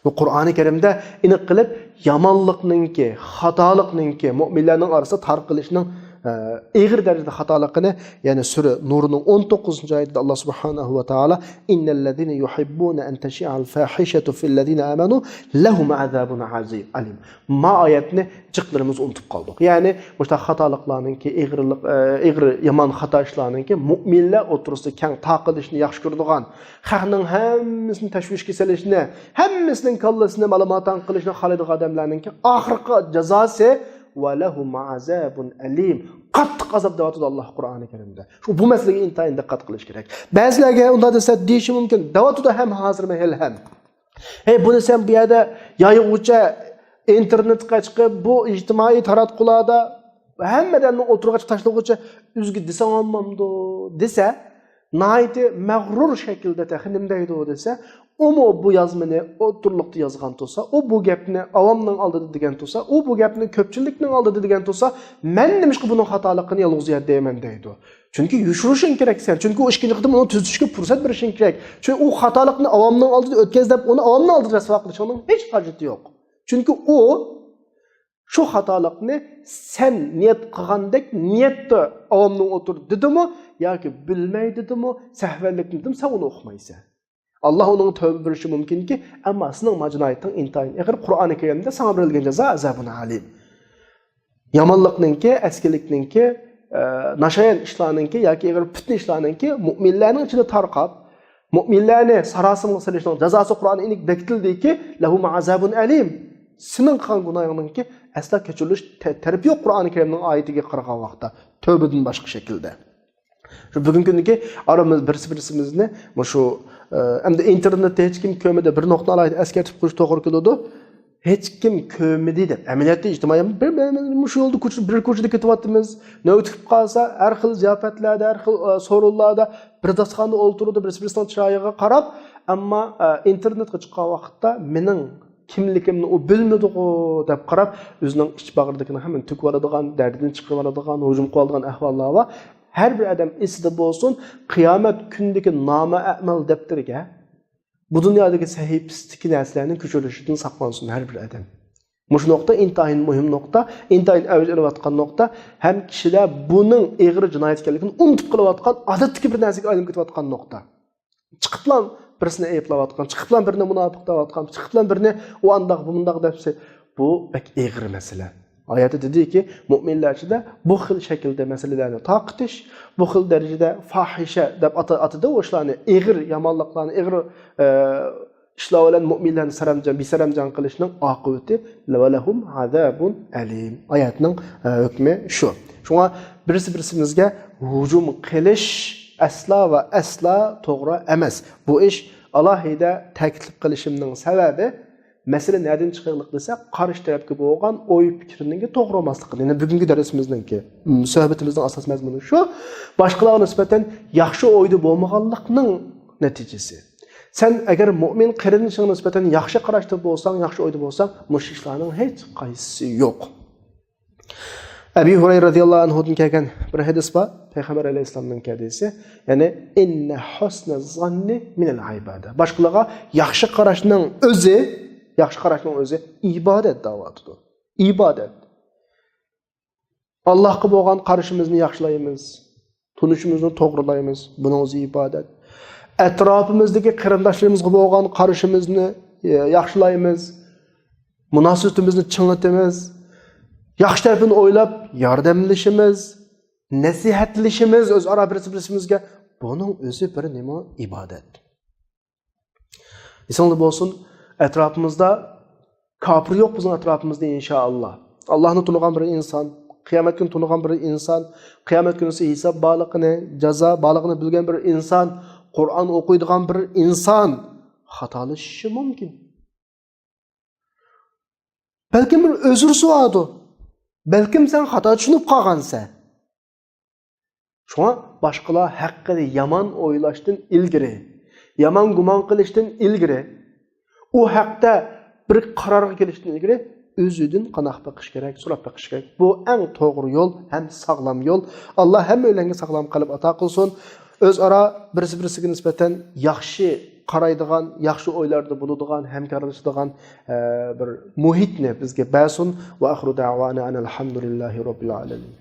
بۇ قۇرئانى كەرىمدە ئېنىق قىلىپ يامانلىقنىڭكى، خاتالىقنىڭكى مۆمىنلەرنىڭ ئارىسىدا تارقىلىشىنىڭ، ئە، ئېغىر دەرىجىدە خاتالىقىنى، يەنى سۈرە نۇرنىڭ ئون توققۇزىنچى ئايىتىدە ئاللا سۇبھانەھۇ ۋە تائالا، «إن الذين يحبون أن تشيع الفاحشة في الذين آمنوا لهم عذاب عظيم، أليم.» ما ئايەتنى جىقلىرىمىز ئۇنتۇپ قالدۇق. يەنى مۇشۇنداق خاتالىقلارنىڭكى، ئېغىرلىق، ئە، ئېغىر يامان خاتا ئىشلارنىڭكى مۆمىنلەر ئوتتۇرىسىدا كەڭ تارقىلىشىنى ياخشى كۆرىدىغان، خەقنىڭ ھەممىسىنى تەشۋىشكە سېلىشنى، ھەممىسىنىڭ كاللىسىنى مالاماتان قىلىشنى خالايدىغان ئادەملەرنىڭكى ئاخىرقى جازاسى، «ولهم عذاب أليم»، قاتتىق ئازاب دەۋاتىدۇ ئاللا قۇرئانى كەرىمدە. شۇ بۇ مەسىلىگە ئىنتايىن دىققەت قىلىش كېرەك. بەزىلەرگە ئۇنداق دېسە دېيىشى مۇمكىن، دەۋاتىدۇ ھەم ھازىرمۇ ھېلىھەم. ھەي، بۇنى سەن بۇ يەردە يايغۇچە، ئىنتېرنېتقا چىقىپ، بۇ ئىجتىمائىي تاراتقۇلاردا ھەممە ئادەمنىڭ ئوتتۇرىغا تاشلىغۇچە ئۆزىگە دېسەڭ بولمامدۇ دېسە، ناھايىتى مەغرۇر شەكىلدە تېخى نېمە دەيدۇ دېسە، ئۇمۇ بۇ يازمىنى ئوتتۇرىلىقتا يازغان تۇرسا، ئۇ بۇ گەپنى ئاۋامنىڭ ئالدىدا دېگەن تۇرسا، ئۇ بۇ گەپنى كۆپچىلىكنىڭ ئالدىدا دېگەن تۇرسا، مەن نېمىشقا بۇنىڭ خاتالىقىنى يالغۇز يەردە دەيمەن دەيدۇ. چۈنكى يوشۇرۇشۇڭ كېرەك سەن. چۈنكى ئۇ ئىككىنچى قېتىم ئۇنى تۈزىتىشكە پۇرسەت بېرىشىڭ كېرەك. چۈنكى ئۇ خاتالىقنى ئاۋامنىڭ ئالدىدا ئۆتكەز دەپ، ئۇنى ئاۋامنىڭ ئالدىدا رەسۋا قىلىشىڭنىڭ ھېچ ھاجىتى يوق. چۈنكى ئۇ شۇ خاتالىقنى سەن نىيەت قىلغاندەك نىيەتتە ئاۋامنىڭ ئوتتۇرىدا دېدىمۇ ياكى بىلمەي دېدىمۇ، سەھۋەنلىكتە دېدىمۇ، سەن ئۇنى ئۇقمايسەن. ئاللا ئۇنىڭغا تەۋبە بېرىشى مۇمكىنكى، ئەمما سېنىڭ ماجىنايىتىڭ ئىنتايىن ئېغىر. قۇرئانى كەرىمدە ساڭا بېرىلگەن جازا ئەزابۇن ئەلىم. يامانلىقنىڭكى، ئەسكىلىكنىڭكى، ئە، ناشايان ئىشلارنىڭكى ياكى ئېغىر پىتنە ئىشلارنىڭكى مۇئمىنلارنىڭ ئىچىدە تارقاپ، مۇئمىنلارنى ساراسىمىغا سېلىشنىڭ جازاسى قۇرئاندا ئېنىق بېكىتىلدىكى، لەھۇم ئەزابۇن ئەلىم. سېنىڭ قىلغان گۇناھىڭنىڭكى ئەسلا كەچۈرۈلۈش تە-، تەرىپى يوق قۇرئانى كەرىمنىڭ ئايىتىگە قارىغان ۋاقىتتا، تەۋبىدىن باشقا شەكىلدە. شۇ بۈگۈنكى كۈندىكى ئارىمىز بىرسى بىرسىمىزنى مۇشۇ، ئە، ئەمدى ئىنتېرنېتتا ھېچكىم كۆرمىدى، بىر نۇقتىنى ئالاھىدە ئەسكەرتىپ قويۇش توغرا كېلىدۇ. ھېچكىم كۆرمىدى دەپ، ئەمەلىيەتتە ئىجتىمائىي بىر، بىر، بىر، مۇشۇ يولدا كوچىدا، بىر كوچىدا كېتىۋاتىمىز. نۆۋەت كېلىپ قالسا، ھەر خىل زىياپەتلەردە، ھەر خىل، ئە، سورۇنلاردا بىر داستىخاندا ئولتۇرىدۇ، بىرسى بىرسىنىڭ چىرايىغا قاراپ، ئەمما، ئە، ئىنتېرنېتقا چىققان ۋاقىتتا مېنىڭ كىملىكىمنى ئۇ بىلمىدىغۇ دەپ قاراپ، ئۆزىنىڭ ئىچ باغرىدىكىنى ھەممىنى تۆكۈۋالىدىغان، دەردىنى چىقىرىۋالىدىغان، ھۇجۇم قىلىۋالىدىغان ئەھۋاللار بار. ھەر بىر ئادەم ئېسىدە بولسۇن، قىيامەت كۈنىدىكى نامە ئەمەل دەپتىرىگە بۇ دۇنيادىكى سەھىپىسىدىكى نەرسىلەرنى كۆچۈرۈشىدىن ساقلانسۇن ھەر بىر ئادەم. مۇشۇ نۇقتا ئىنتايىن مۇھىم نۇقتا، ئىنتايىن ئەۋج ئېلىۋاتقان نۇقتا، ھەم كىشىلەر بۇنىڭ ئېغىر جىنايەت ئىكەنلىكىنى ئۇنتۇپ قېلىۋاتقان، ئادەتتىكى بىر نەرسىگە ئايلىنىپ كېتىۋاتقان نۇقتا. چىقىپلا بىرسىنى ئەيىبلەۋاتقان، چىقىپلا بىرنى مۇناپىق دەۋاتقان، چىقىپلا بىرنى ئۇ ئانداق، بۇ مۇنداق دەپسە، بۇ بەك ئېغىر مەسىلە. ئايەتتە دېدىكى، مۇئمىنلار ئىچىدە بۇ خىل شەكىلدە مەسىلىلەرنى تارقىتىش، بۇ خىل دەرىجىدە فاھىشە دەپ ئاتا-، ئاتىدى ئۇ ئىشلارنى، ئېغىر يامانلىقلارنى، ئېغىر، ئە، ئىشلار بىلەن مۇئمىنلارنى سەرەمجان، بىسەرەمجان قىلىشنىڭ ئاقىۋىتى، ۋەلەھۇم ئازابۇن ئەلىم. ئايەتنىڭ، ئە، ھۆكمى شۇ. شۇڭا بىرسى بىرسىمىزگە ھۇجۇم قىلىش ئەسلا ۋە ئەسلا توغرا ئەمەس. بۇ ئىش ئالاھىدە تەكىتلەپ قىلىشىمنىڭ سەۋەبى، مەسىلە نەدىن چىقىقلىق دېسە، قارشى تەرەپكە بولغان ئوي پىكرىنىڭ توغرا بولماسلىقىدىن. يەنى بۈگۈنكى دەرسىمىزنىڭكى، م، سۆھبىتىمىزنىڭ ئاساس مەزمۇنى شۇ. باشقىلارغا نىسبەتەن ياخشى ئويدا بولمىغانلىقنىڭ نەتىجىسى. سەن ئەگەر مۇئمىن قېرىندىشىڭغا نىسبەتەن ياخشى قاراشتا بولساڭ، ياخشى ئويدا بولساڭ، مۇشۇ ئىشلارنىڭ ھېچ قايسىسى يوق. ئەبى ھۇرەيرە رەزىياللاھۇ ئەنھۇدىن كەلگەن بىر ھەدىس بار، پەيغەمبەر ئەلەيھىسسالامنىڭ ھەدىسى، يەنى، «ئىننە ھۇسنە زاننى مىنەل ئىبادە.» باشقىلارغا ياخشى قاراشنىڭ ئۆزى، ياخشى قاراشنىڭ ئۆزى ئىبادەت دەۋاتىدۇ. ئىبادەت. ئاللاھقا بولغان قارىشىمىزنى ياخشىلايمىز. تونۇشىمىزنى توغرىلايمىز. بۇنىڭ ئۆزى ئىبادەت. ئەتراپىمىزدىكى قېرىنداشلىرىمىزغا بولغان قارىشىمىزنى، ئە، ياخشىلايمىز. مۇناسىۋىتىمىزنى چىڭىتىمىز. ياخشى تەرىپىنى ئويلاپ ياردەملىشىمىز، نەسىھەتلىشىمىز ئۆزئارا بىرسى بىرسىمىزگە. بۇنىڭ ئۆزى بىر نېمە؟ ئىبادەت. ئېسىڭدە بولسۇن، ئەتراپىمىزدا كاپىر يوق بىزنىڭ ئەتراپىمىزدا، ئىنشائاللا. ئاللاھنى تونۇغان بىر ئىنسان، قىيامەت كۈنى تونۇغان بىر ئىنسان، قىيامەت كۈنىسى ھېساب بارلىقىنى، جازا بارلىقىنى بىلگەن بىر ئىنسان، قۇرئان ئوقۇيدىغان بىر ئىنسان خاتالىشىشى مۇمكىن. بەلكىم بىر ئۆزرىسى بارىدۇ. بەلكىم سەن خاتا چۈشىنىپ قالغانسەن. شۇڭا باشقىلار ھەققىدە يامان ئويلاشتىن ئىلگىرى، يامان گۇمان قىلىشتىن ئىلگىرى، ئۇ ھەقتە بىر قارارغا كېلىشتىن ئىلگىرى ئۆزىدىن قاناق بېقىش كېرەك، سوراپ بېقىش كېرەك. بۇ ئەڭ توغرا يول ھەم ساغلام يول. ئاللا ھەممەيلەنگە ساغلام قەلب ئاتا قىلسۇن. ئۆزئارا بىرسى بىرسىگە نىسبەتەن ياخشى قارايدىغان، ياخشى ئويلاردا بولىدىغان، ھەمكارلىشىدىغان، ئە، بىر مۇھىتنى بىزگە بەرسۇن. ۋە ئاخىرۇ دەۋانا ئەنەل ھەمدۇلىللاھى رەببىل ئالەمىن.